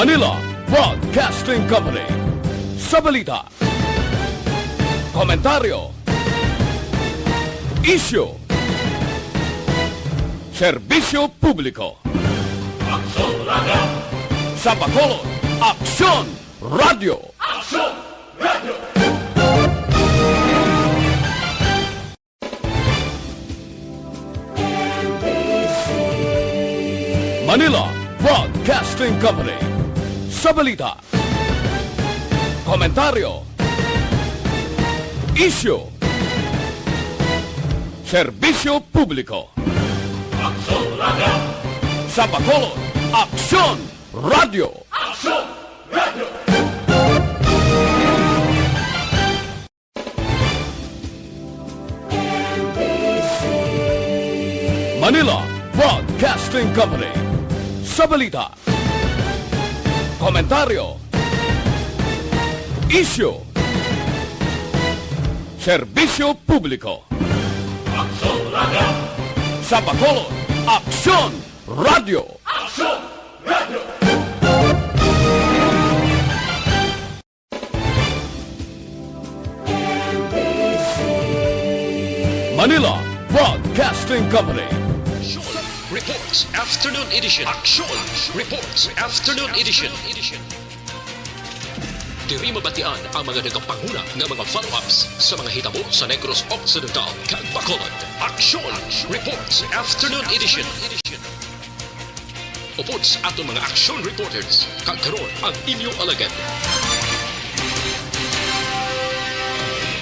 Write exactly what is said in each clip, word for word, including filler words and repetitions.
Manila Broadcasting Company. Sa balita, komentaryo, isyu, serbisyo publiko. Aksyon Radio. Sa Bacolod, Aksyon Radio. Aksyon Radio. Manila Broadcasting Company. Sa balita, komentaryo, isyu, serbisyo publiko. Aksyon Radio. Sa Bacolod, Aksyon Radio. Aksyon Radio. Manila Broadcasting Company. Sa balita, komentaryo, isyu, serbisyo publiko. Aksyon Radio. Sa Bacolod, Aksyon Radio. Aksyon Radio. Manila Broadcasting Company. Aksyon Reports Afternoon Edition. Aksyon Reports Afternoon Edition. Diri mabatian ang mga nagapanguna nga mga follow-ups sa mga hitabo sa Negros Occidental kag Bacolod. Aksyon Reports Afternoon Edition. Upod sa aton mga aksyon reporters, kag karon ang inyo alagad.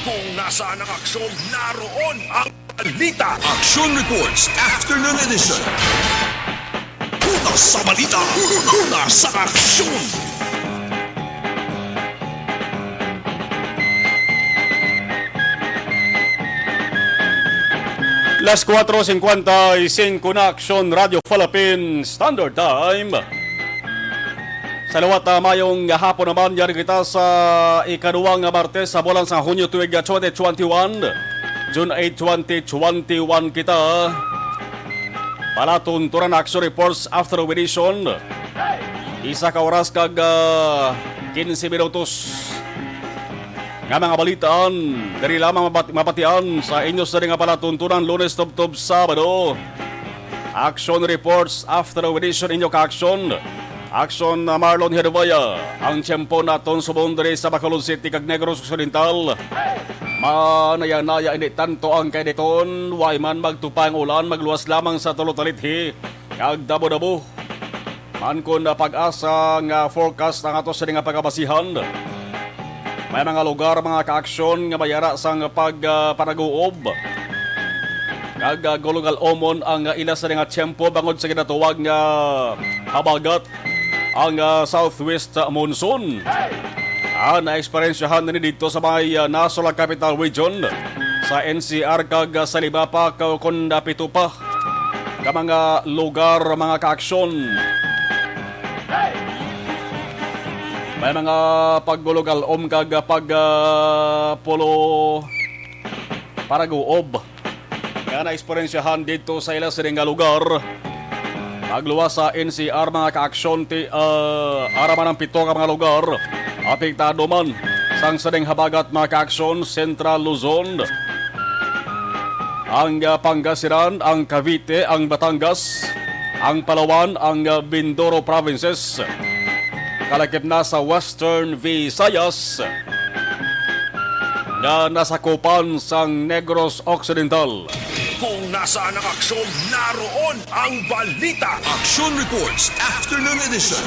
Kung nasaan ang aksyon, naroon ang balita. Aksyon Reports Afternoon Edition. Una sa balita, una sa aksyon. Las kuwatro singkwenta y singko na, Aksyon Radio Philippine Standard Time. Sa liwat, ah, mayong hapon naman, yari kita sa ikaduwang Martes sa bulan sa Hunyo tuig, ah, twenty twenty-one. June eight, twenty twenty-one kita. Palatuntunan, Aksyon Reports Afternoon Edition. Isa ka oras kag, ah, quince minutos nga mga balitaan, diri lamang mabat-, mabatian sa inyo sa nga palatuntunan, Lunes tubtob Sabado. Action Reports Afternoon Edition, inyo ka-aksyon. Aksyon, uh, Marlon Hervaya. Ang tiyempo naton subong diri sa Bacolod City kag Negros Occidental. Manaya-naya ini tanto ang kainiton, way man magtupa ang ulan, magluwas lamang sa tulo talithi kag dabo-dabo. Man kon, uh, pag-asa nga forecast ang ato sini nga pagabasihan. May mga lugar, mga kaaksyon, nga may ara sang pag, ah, panaguob. Kag, ah, gulog-alomon ang, ah, ila sa nga tiyempo bangod sa ginatawag nga habagat ang, ah, southwest monsoon. Ah, naeksperyensyahan nini dito sa may, ah, Nasolag Capital Region, sa N C R kag, ah, sa lima pa ka-, kon napito pa ka mga lugar, mga kaaksyon. May mga paggulog-alom kag pag, ah, pulo paraguob nga naeksperyensyahan didto sa ila sining nga lugar. Pagluwas sa N C R, mga kaaksyon, ti, ah, ara man ang pito ka mga lugar apektado man sang sining habagat, mga kaaksyon, Central Luzon, ang, ah, Pangasinan, ang Cavite, ang Batangas, ang Palawan, ang, ah, Mindoro Provinces. Kalakip na sa Western Visayas nga nasakupan sang Negros Occidental. Kung nasaan ang aksyon, naroon ang balita. Action Reports, Afternoon Edition.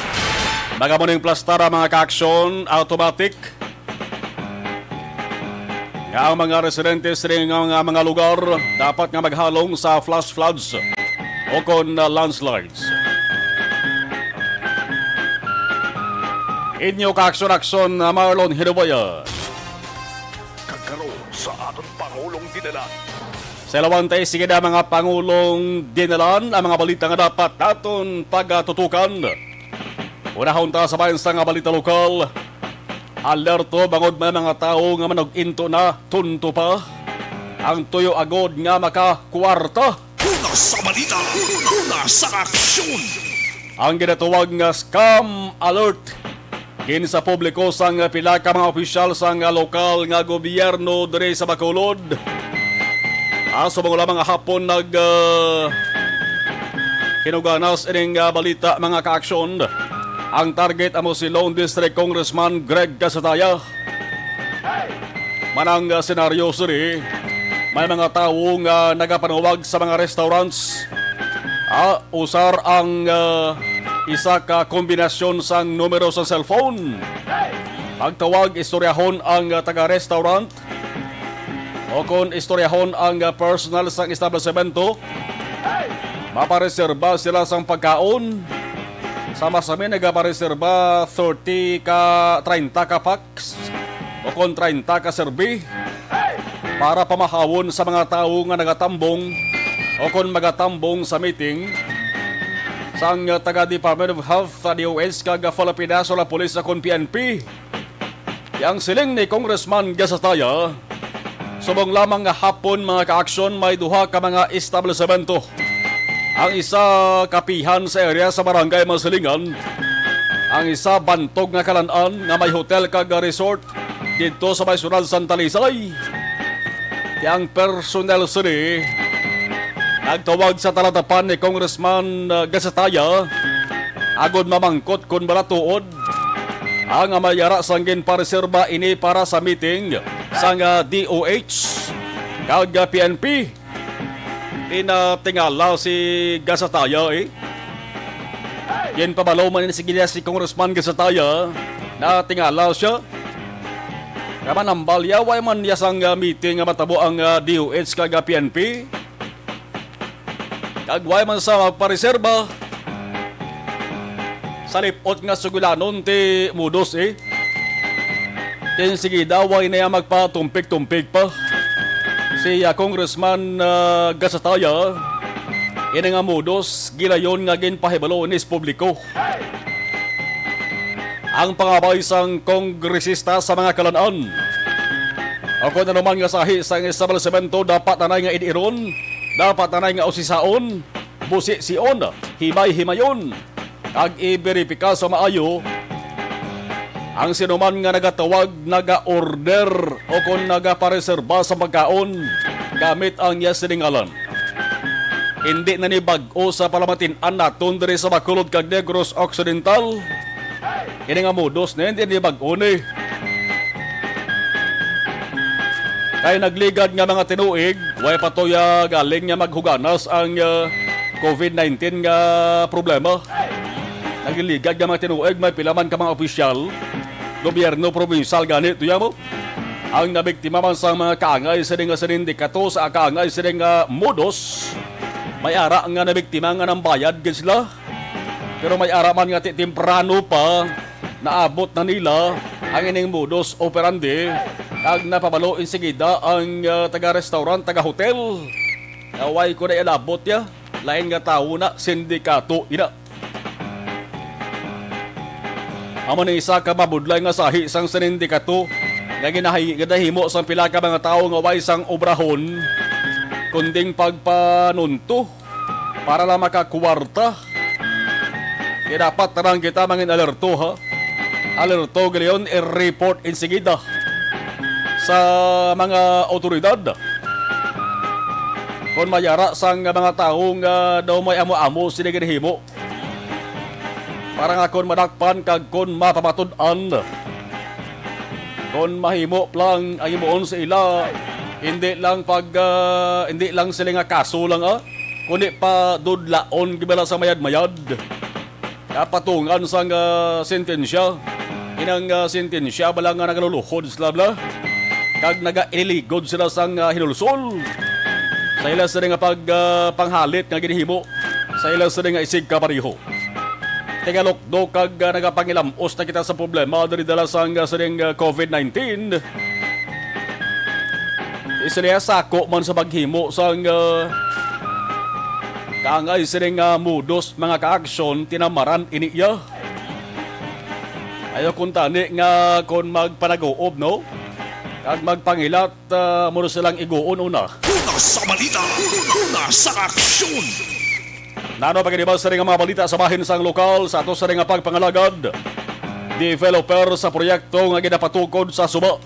Mga muning plastara, mga kaaksyon, automatic nga ang mga residente sa nga mga, mga lugar dapat nga maghalong sa flash floods o kon, uh, landslides. Inyo kaaksyon-aksyon, uh, Marlon Hiruboya. Kag karon sa aton Pangulong Dinalan. Sa ilawantay, sige na, mga Pangulong Dinalan, ang mga balita nga dapat naton pagatutukan. Unahon ta sa bayan sa nga balita lokal. Alerto bangod may mga tawo nga manug-into na, tunto pa ang tuyo agod nga makakwarta. Una sa balita, una sa aksyon. ang ginatawag nga scam alert gin sa publiko sang pila ka mga opisyal sang lokal nga gobyerno diri sa Bacolod. Ah, subong lamang nga hapon nag, ah, kinuganas ining, ah, balita, mga kaaksyon. Ang target amo si Lone District Congressman Greg Gasataya. Manang, ah, senaryo, sir, eh, may mga tawo nga nagapanawag sa mga restaurants. Ah, usar ang, ah, isa ka kombinasyon sang numero sa cellphone. Pagtawag, istoryahon ang, ah, taga-restaurant o kon istoryahon ang, ah, personal sang establisemento. Mapareserba sila sang pagkaon. Sa masami, nagapareserba thirty ka, treinta ka pack o kon treinta ka serbi para pamahawon sa mga tawo nga nagatambong o kon magatambong sa meeting sang taga Department of Health, D O H, kag Philippine National Police o kon P N P. Ang siling ni Congressman Gasataya, subong lamang nga hapon, mga kaaksyon, may duha ka mga establisemento. Ang isa kapihan sa area sa Barangay Masilingan, ang isa bantog nga kalan-an nga may hotel kag resort didto sa may syudad sang Talisay. Kay ang personnel sini nagtawag sa talatapan ni Congressman, uh, Gasataya agod mamangkot kon bala tuod ang may ara sang ginpareserba ini para sa meeting sang, uh, D O H kag, uh, P N P. Di na tingala si Gasataya, eh. Ginpabalo man ni sige niya si Congressman Gasataya na tingala siya. Kaman ang balya, way man niya sang, ah, meeting nga matabo ang, ah, D O H kag, ah, P N P. Kag way man sa magpareserba. Sa lipot nga sugilanon ti modus, eh. Kay sige daw, way na iya magpatumpik-tumpik pa. Si, ah, Congressman, ah, Gasataya, ini nga modus, gilayon nga ginpahibalo ni sa publiko. Ang pangabay sang kongresista sa mga kalan-an. O kon ano man nga sahi sang establisemento, dapat anay nga id-iron, dapat anay nga usisaon, busision, himay-himayon, kag iberipika sa maayo ang sinuman nga nagatawag, naga-order, o kon nagapareserba sa pagkaon gamit ang iya sining ngalan. Hindi na ni bag-o sa palamatin-an naton diri sa Bacolod kag Negros Occidental. Ini nga modus na hindi ni bag-o ni. Kay nagligad nga mga tinuig, way pa to ya galing nga maghuganas ang, ah, covid nineteen nga problema. Nagligad nga mga tinuig, may pila man ka mga opisyal, gobyerno, probinsal, gani, tuya mo. Ang nabiktima man sang mga kaangay sini nga sindikato sa kaangay sini nga modus, may ara nga nabiktima nga nambayad gid sila. Pero may ara man nga ti temprano pa naabot na nila ang ining modus operandi, kag napabalo insigida ang, ah, taga-restaurant, taga-hotel. Nga way ko na ilabot ya, lain nga tawo na, sindikato ina. Amo ni isa ka mabudlay nga sahi sang sindikato nga ginahi-, ginahimo sang pila ka mga tawo nga way sang obrahon, kunding pagpanunto para lang makakwarta. Kaya dapat tarang kita mangin alerto, ha? Alerto, gilayon, i-report insigida sa mga awtoridad. Kung mayara sang mga tawo nga daw may amo-amo sila ginahimo, para nga kon madakpan kag kon mapamatud-an, kon mahimo lang ang himuon sa ila, hindi lang pag, ah, hindi lang sila nga kaso lang, ah, kundi pa dudlaon gibala sa mayad-mayad. Kapatungan sang, ah, sentensya. Inang, ah, sentensya bala nga nagaluluhod sila bala, kag nagaililigod sila sang, ah, hinulsol sa ila sila nga pag, ah, panghalit nga ginhimo sa ila sila nga isig kapareho. Tigalukdo kag, ah, nagapangilam-os na kita sa problema diri dala sang, ah, sining, ah, covid nineteen. Isiliya sako man sa paghimo sang, ah, kaangay sining, ah, modus, mga kaaksyon, tinamaran ini iya. Ayaw kuntani nga kon magpanag-uob, no? Kag magpangilat, ah, mura silang iguon una. Una sa balita, una sa aksyon. Nano pa gid ba sa mga balita sa bahin sang lokal sa ato sa nga pagpangalagad? Developer sa proyekto nga ginapatukod sa suba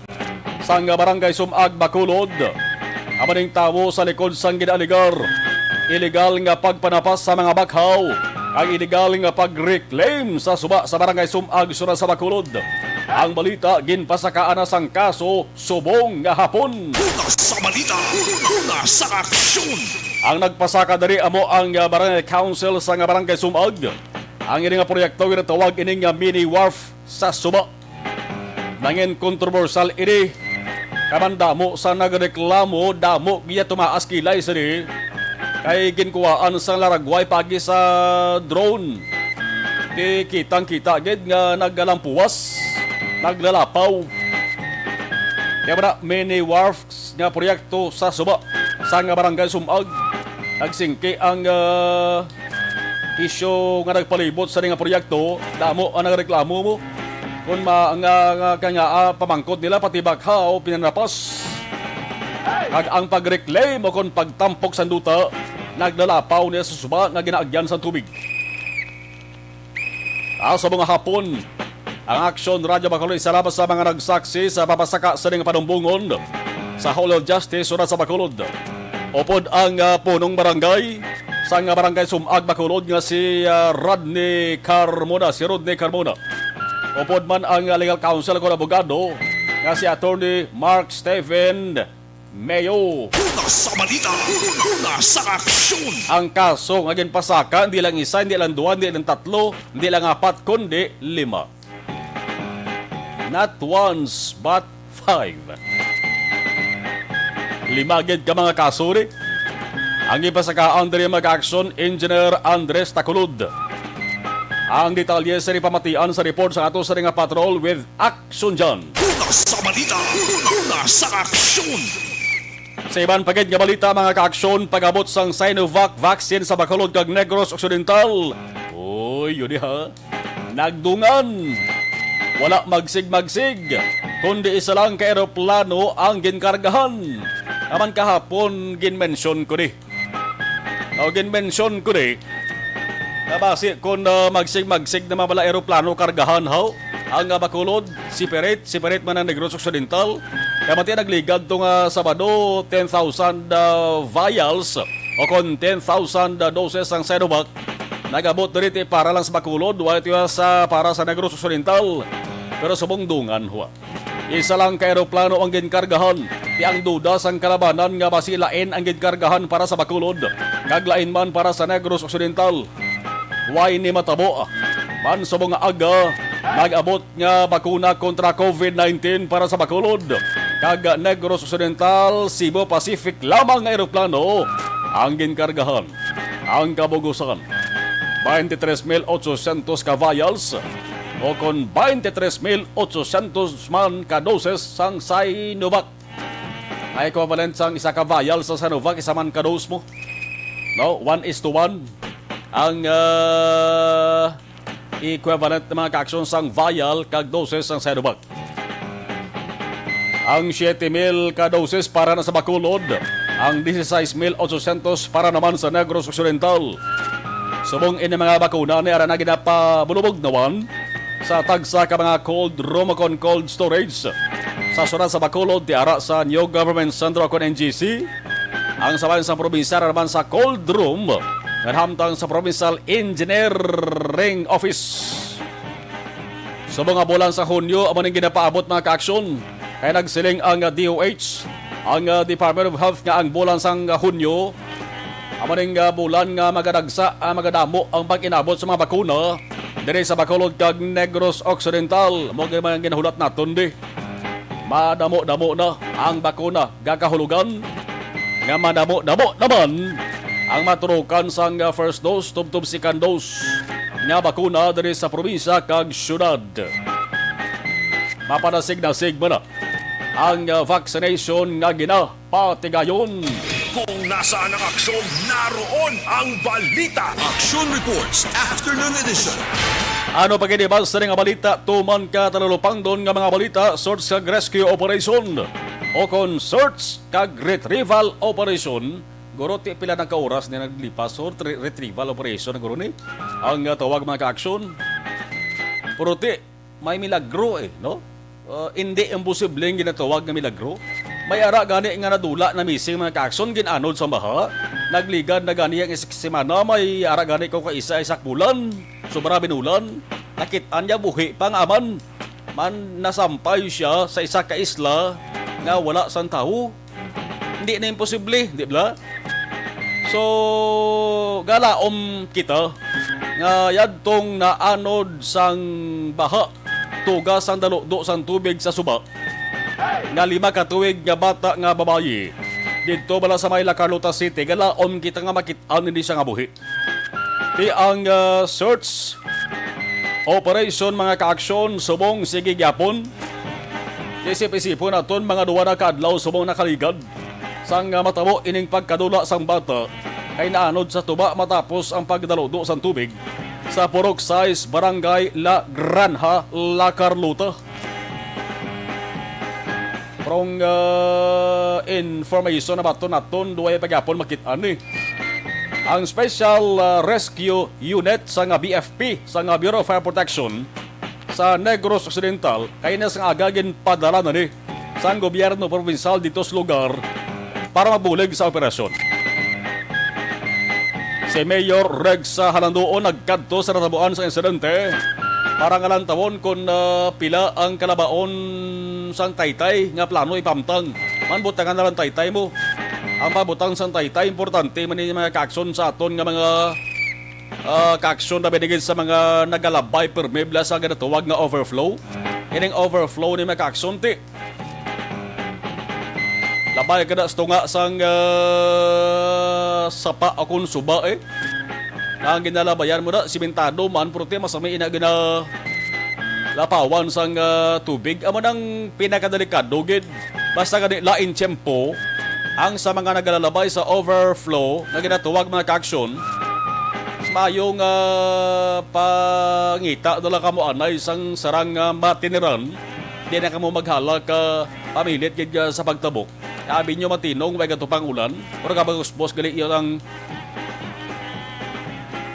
sang Barangay Sumag, Bacolod. Amo ning tawo sa likod sang ginaaligar illegal nga pagpanapas sa mga bakhaw, ang illegal nga pag-reclaim sa suba sa Barangay Sumag, Sura sa Bacolod. Ang balita, ginpasakaan na sang kaso subong nga hapon. Una sa balita, una sa aksyon. Ang nagpasaka diri amo ang, ah, Barangay Council sa nga Barangay Sumag. Ang ini nga proyekto ginatawag ini nga mini wharf sa suba. Nangin kontrobersyal ini. Kay man damo sa nagreklamo, damo gid tumaas kilay sini. Kay ginkuhaan sang laragway pagi sa drone. Di kitang-kita gid nga nagalampuwas, naglalapaw. Kaya ba na, mini wharf nga proyekto sa suba sa nga Barangay Sumag. Nagsingki ang, ah, isyu nga nagpalibot sa nga proyekto. Damo ang nagreklamo mo. Kung ma-, nga, nga, ka nga, ah, pamangkot nila, pati bakhaw, pinanapas. Kag ang pag-reclaim o kung pagtampok sa duta, naglalapaw niya sa suba nga ginaagyan sa tubig. Ah, sa mga hapon, ang Aksyon Radyo Bacolod, salamat sa mga nagsaksi sa papasaka sa ning panumbongon sa Hall of Justice, Sura sa Bacolod. Upod ang, ah, punong barangay sa nga Barangay Sumag, Bacolod, nga si, ah, Rodney Carmona, si Rodney Carmona. Upod man ang, ah, legal counsel o abogado nga si Attorney Mark Steven Mayo. Una sa balita, una sa aksyon. Ang kaso nga ginpasaka, hindi lang isa, hindi lang duwa, hindi lang tatlo, hindi lang apat, kundi lima. Not once, but five. Lima gid ka mga kaso ni. Ang ipasakaan diri mag-aksyon, Engineer Andres Taculud. Ang detalye sa pamatian sa report sa ato sa nga patrol with Action John. Una sa balita, una sa aksyon. Sa iban pa gid nga balita, mga kaaksyon, pag-abot sang Sinovac vaccine sa Bacolod kag Negros Occidental. Uy, yun ha. Nagdungan. Wala magsig-magsig, kundi isa lang ka eroplano ang ginkargahan. Naman kahapon, ginmensyon ko ni. O, ginmensyon ko ni. Nabasi kon, ah, magsig-magsig na mabala eroplano kargahan, haw? Ang, ah, Bacolod, separate, separate man ang Negros Occidental. Kaya mati nagligad to nga Sabado, ten thousand, ah, vials o kon ten thousand, ah, doses ang Sinovac. Nagabot diri ti para lang sa Bacolod, wala ti sa para sa Negros Occidental. Pero subong dungan, huwa. Isa lang ka eroplano ang ginkargahan. Ti ang duda sang kalabanan nga basi lain ang ginkargahan para sa Bacolod, kag lain man para sa Negros Occidental. Way ni matabo? Man subong nga aga, nag-abot nga bakuna kontra covid nineteen para sa Bacolod, kag Negros Occidental, Cebu Pacific lamang nga eroplano ang ginkargahan. Ang kabugusan, twenty-three mil ochocientos ka vials, o kon twenty-three mil ochocientos man ka doses sang Sinovac. Ang equivalent sang isa ka vial sa Sinovac, isa man ka dose mo. No, one is to one. Ang, ah, equivalent ng mga kaaksyon sang vial kag doses sang Sinovac. Ang siyete mil ka doses para na sa Bacolod, ang dieciséis mil ochocientos para naman sa Negros Occidental. Subong ini mga bakuna ni ara na ginapabulubog nawan sa tagsa ka mga cold room o kon cold storage sa surat sa Bacolod, ti ara sa New Government Center o kon N G C. Ang sabayan sa probinsya ra naman sa cold room nga nahamtang sa Provincial Engineering Office. Subong nga bulan sa Hunyo, amo ning ginapaabot, mga kaaksyon. Kay nagsiling ang, ah, D O H, ang, ah, Department of Health, nga ang bulan sang, ah, Hunyo, amo ning, ah, bulan nga magadagsa, ah, magadamo ang pag-inabot sa mga bakuna diri sa Bacolod kag Negros Occidental. Mo gid man ang ginahulat naton di. Madamo-damo na ang bakuna gakahulugan nga madamo-damo naman ang maturukan sang, ah, first dose tubtob second dose nga bakuna diri sa probinsya kag syudad. Mapadasig-dasig man na ang, ah, vaccination nga ginapatigayon. Kung nasaan ang aksyon, naroon ang balita. Action Reports, Afternoon Edition. Ano pa gid iban sa nga balita, tuman ka talulupangdon nga mga balita, search kag rescue operation o kon search kag retrieval operation Guro, ti pila na ka oras ni naglipas, so, re-, retrieval operation na guro ni ang, ah, tawag, mga ka-aksyon. Pero ti, may milagro, eh, no? Ah, hindi imposible ang ginatawag nga milagro. May ara gani nga nadula na missing, mga ka-aksyon, gin-anod sa baha. Nagligad na gani ang isa ka semana, may ara gani ko ka isa, isa ka bulan, sobra binulan. Nakit-an niya buhi pa nga aman. Man, nasampay siya sa isa ka isla nga wala sang tawo. Hindi na imposible, di ba? So, galaom kita nga yadtong naanod sang baha, tuga sang daludo sang tubig sa suba, nga lima ka tuig nga bata nga babayi didto bala sa may La Carlota City, galaom kita nga makit-an ini siya nga buhi. Ti ang, ah, search operation, mga ka-aksyon, subong sige gyapon. Isip-isipon naton, mga duwa na ka adlaw subong nakaligad sang, ah, matabo ining pagkadula sang bata kay naanod sa tuba matapos ang pagdaludo sang tubig sa Purok sais, Barangay La Granja, La Carlota. Prong, ah, information na baton naton, duway pa gyapon makit-an ni ang Special, ah, Rescue Unit sang, ah, B F P, sang, ah, Bureau of Fire Protection sa Negros Occidental, kay na sang aga ginpadala na ni sang gobyerno probinsal dito sa lugar para mabulig sa operasyon. Si Mayor Rex Halandoon nagkadto sa natabuan sa insidente para nga lantawon kon, ah, pila ang kalabaon sang taytay nga plano ipamtang. Man, butangan na lang taytay mo. Ang pabutang sang taytay, importante man ni mga kaaksyon sa aton nga mga, ah, kaaksyon na binigid sa mga nagalabay permi bala sa ginatawag nga overflow. Ining overflow ni mga kaaksyon, ti labay ka na sa tunga sang, ah, sapa akon suba, eh. Ang ginalabayan mo na, simentado man, pero ti masami ina gina lapawan sang, ah, tubig. Amo nang pinakadelikado gid. Basta gani lain tiyempo, ang sa mga nagalalabay sa overflow nga ginatawag mga kaaksyon, mas maayo nga pangita na lang kamo anay sang sarang, ah, matiniran. Di na kamo maghala ka pamilit gid, ah, sa pagtabok. Abi nyo matinong, way gatupang ulan, pero kabag usbos gali iya ang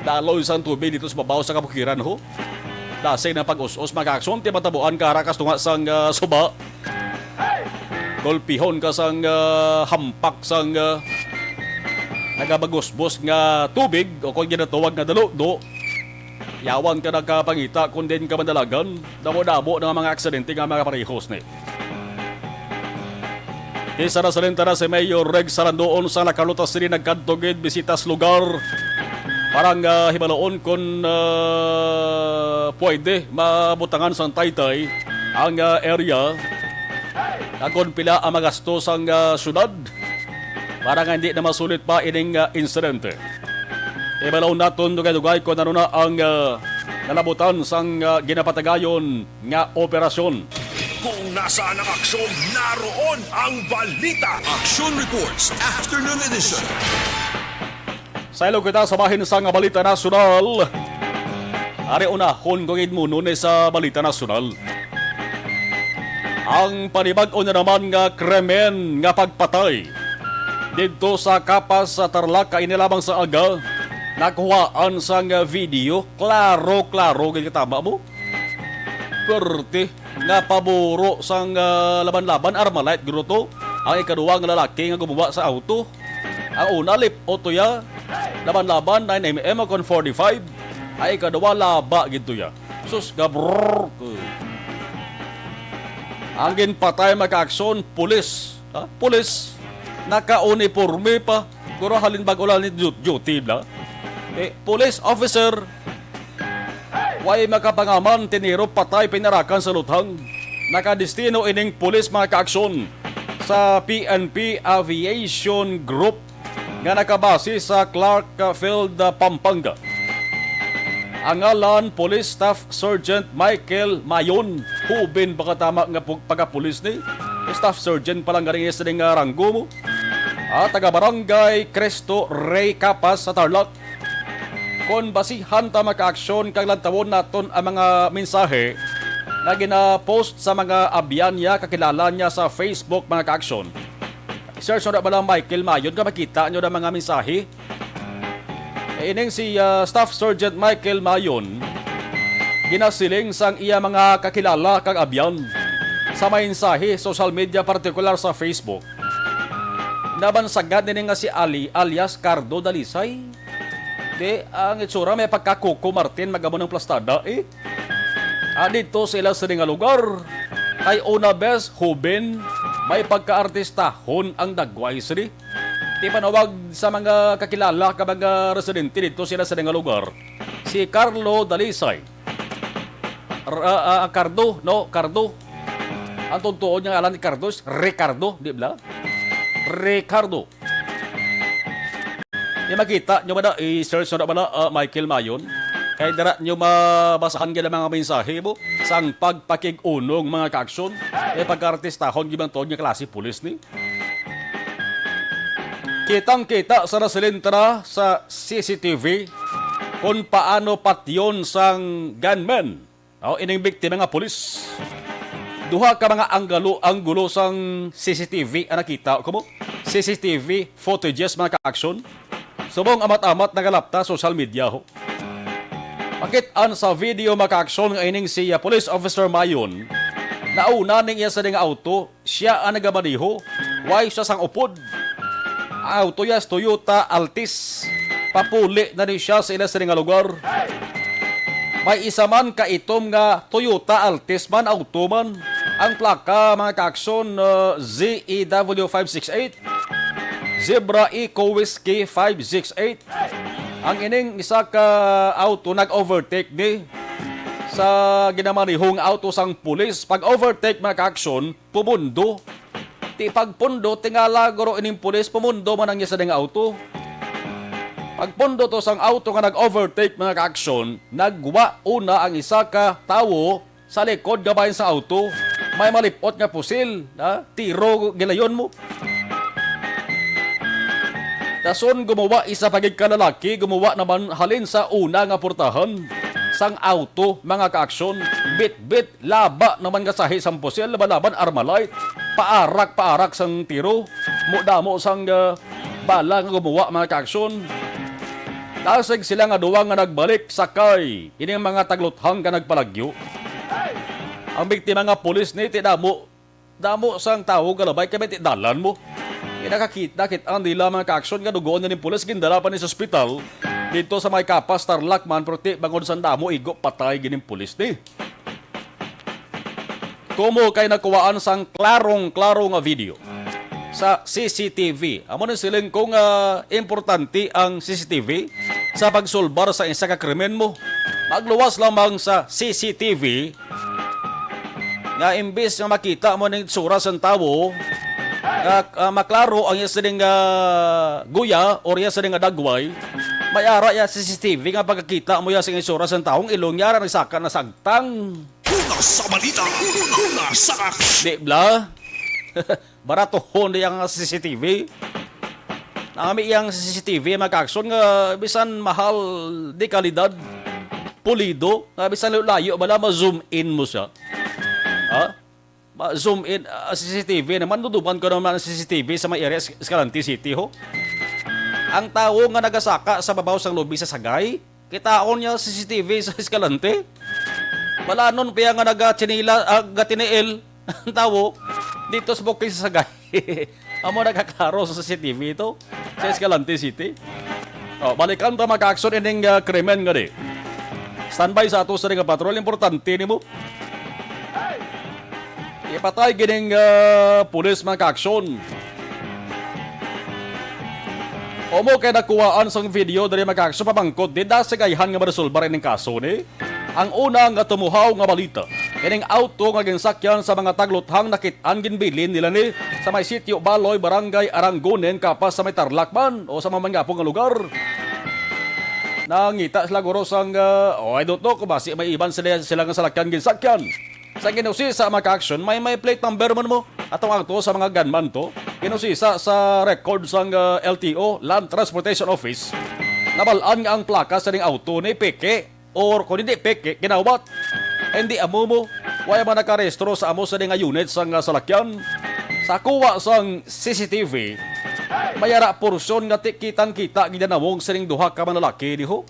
daloy sang tubig dito sa babaw sa kabukiran, ho. Dasig na pag-us-os, mga kaaksyon, ti matabuan ka harakas tunga sang, ah, suba. Gulpihon ka sang, ah, hampak sang, ah, nagabagusbos nga tubig o kung ginatawag nga daludo. Yawan ka nagkapangita kung din ka madalagan. Damo-damo na nga mga aksidente nga mga parehos ni. Isa na sa lintana si Mayor Rex Sarandoon sa La Carlota City nagkadto gid bisita sa lugar para nga hibaloon kon, ah, pwede mabutangan sang taytay ang, ah, area kag kon pila ang magasto sang, ah, syudad para nga hindi na masulit pa ining, ah, insidente. Ibalaw naton dugay-dugay kon ano na ang, ah, nalabutan sang, ah, ginapatagayon nga operasyon. Kung nasaan ang aksyon, naroon ang balita. Action Reports, Afternoon Edition. Sa ilog kita sa bahin sang balita nasyonal. Ari unahon ko gid muno ni sa balita nasyonal. Ang panibag-o na naman nga krimen nga pagpatay didto sa Kapas sa Tarlac, kaini lamang sa aga, nakuhaan sang video. Klaro, klaro gid, katama mo. Perti nga paburo sang, ah, laban-laban, Armalite guro to. Ang ikaduwa nga lalaki nga gumuba sa auto. Ang una, lip-o to ya. Laban-laban, nine M M o kon forty-five. Ang ikaduwa, laba gid to ya. Sus, gabrrr. Ang ginpatay, mga kaaksyon, pulis. Ha? Pulis. Naka-uniforme pa. Guro halin bag-o lang ni du-, duty na. Eh, police officer. Way makapangaman, tiniro patay, pinarakan sa luthang. Nakadestino ining pulis, mga kaaksyon, sa P N P Aviation Group nga nakabase sa Clark Field, Pampanga. Ang ngalan, Police Staff Sergeant Michael Mayon. Hubin, baka tama nga pu-, pagkapulis ni. Staff Sergeant pa lang galing sining, ah, ranggo mo. Ah, taga Barangay Cristo Rey, Capas sa Tarlac. Kon basihan ta, mga kaaksyon, kag lantawon naton ang mga mensahe nga gina-post sa mga abyan niya, kakilala niya sa Facebook, mga kaaksyon. Search nyo na bala Michael Mayon, ka makita nyo na mga mensahe. Eh, ining si, ah, Staff Sergeant Michael Mayon, ginasiling sang iya mga kakilala kag abyan sa mensahe social media, partikular sa Facebook. Nabansagan nini nga si Ali alias Cardo Dalisay. Di, ang itsura may pagka-Coco Martin, magamo ng plastada, eh. Ah, dito sila sa nga lugar. Kay una bes, huben, may pagkaartistahon ang dagway sini. Ti panawag sa mga kakilala ka mga residente dito sila sa nga lugar. Si Carlo Dalisay. R-, ah, ah, Cardo, no? Cardo. Ang tuntuon niya alam ni Cardo is Ricardo, di ba? Ricardo. Di makita nyo ba na? I-search nyo na ba na, ah, Michael Mayon? Kay dara nyo mabasahan gila mga mensahe mo sang pagpakig-unong mga kaaksyon. Eh, pagkaartistahon gibang tuod nga klase pulis ni. Kitang-kita sa nasilintra sa C C T V kung paano patyon sang gunman. Oh, ining biktima nga pulis. Duha ka mga anggalo, anggulo sang C C T V ang nakita, kumo? C C T V footages, mga kaaksyon. Subong amat-amat nagalapta social media, ho. Makit-an sa video, mga kaaksyon, nga ining si, ah, Police Officer Mayon, nauna ning iya sa nga auto, siya ang nagamaneho. Way siya sang upod. Ang auto niya is Toyota Altis. Papuli na ni siya sa ila sini nga lugar. May isa man ka itom nga Toyota Altis man, auto man. Ang plaka, mga kaaksyon, uh, Z E W five six eight, Zebra Eco Whiskey five six eight. Ang ining isa ka auto nag-overtake ni sa ginamanehong auto sang pulis. Pag-overtake, mga kaaksyon, pumundo. Ti pagpundo, tingala guro ining pulis, pumundo man ang iya sa ding auto. Pagpundo to sang auto nga nag-overtake, mga kaaksyon, nagwa una ang isa ka tawo sa likod nga bahin sa auto. May malipot nga pusil, ha? Tiro gilayon mo. Dason gumuwa isa pa gid ka lalaki, gumuwa naman halin sa una nga portahan sang auto, mga kaaksyon. Bitbit, laba naman nga sahi sang pusil, laba-laban Armalite. Paarak-paarak sang tiro. Mudamo sang, ah, bala nga gumuwa, mga kaaksyon. Dasig sila nga duwa nga nagbalik sakay. Ini ang mga tagluthang nga nagpalagyo. Ang biktima nga pulis ni ti damo, damo sang tawo galabay kay may ti dalan mo. Nakakita, kit ang dila mga kaaksyon nga dugoon na ning pulis, gindala pa ni sa ospital dito sa may Kapas, Tarlac man, pero ti bangod sa damo igo patay gining pulis ni. Kumo kay nakuhaan sang klarong-klaro nga video sa C C T V. Amo ni siling ko nga importante ang C C T V sa pagsulbar sa isa ka krimen mo. Magluwas lamang sa C C T V nga imbis nga makita mo ning itsura sang tawo, nga, ah, maklaro ang iya sining, ah, guya or iya sining, ah, dagway, may ara iya C C T V nga pagkakita mo iya sing itsura sang tawo, ang ilong niya ra nagsaka nasagtang. Una sa balita, una sa aksyon. Di bala? Baratohon di ang C C T V. Nami iyang C C T V, mga kaaksyon, nga bisan mahal, di kalidad, pulido, nga bisan layo-layo bala, ma-zoom in mo siya. Ha? Ma-zoom in, ah, C C T V naman, duduman ko naman ang C C T V sa may area sa Escalante City, ho. Ang tawo nga nagasaka sa babaw sang lubi sa Sagay, kitaon niya sa C C T V sa Escalante. Balanon pa iya nga nagatsinila, ah, gatiniil ang tawo dito sa bukid sa Sagay. Amo nagakaro sa C C T V ito sa Escalante City. Oh, balikan ta, mga kaaksyon, ining, ah, krimen nga di. Standby sa ato sa nga patrol, importante nimo. Ipatay gining, ah, pulis, mga kaaksyon. Amo kay nakuhaan sang video diri, mga kaaksyon, pamangkot di dasig ayhan nga maresolbar ining kaso ni. Ang una nga tumuhaw nga balita, ining auto nga ginsakyan sa mga tagluthang nakit-an ginbilin nila ni sa may Sitio Baloy, Barangay Arangonen, Kapas sa may Tarlac man o sa mga manggapo nga lugar. Nangita sila guro sang, ah, oh, I don't know kung basi may iban sila, sila nga salakyan ginsakyan. Sa ginusisa, mga kaaksyon, may, may plate number man mo. Atong auto sa mga gunman to, ginusisa sa record sang, ah, L T O, Land Transportation Office. Nabal-an nga ang plaka sa ning auto ni peke or kung hindi peke, ginawat. Hindi amo mo. Wala man nakarehistro sa amo sa nga unit sang, ah, salakyan. Nakuha sang C C T V, may ara porsyon nga ti-, kitang-kita gid ang nawong sining duha ka mga lalaki, di ho?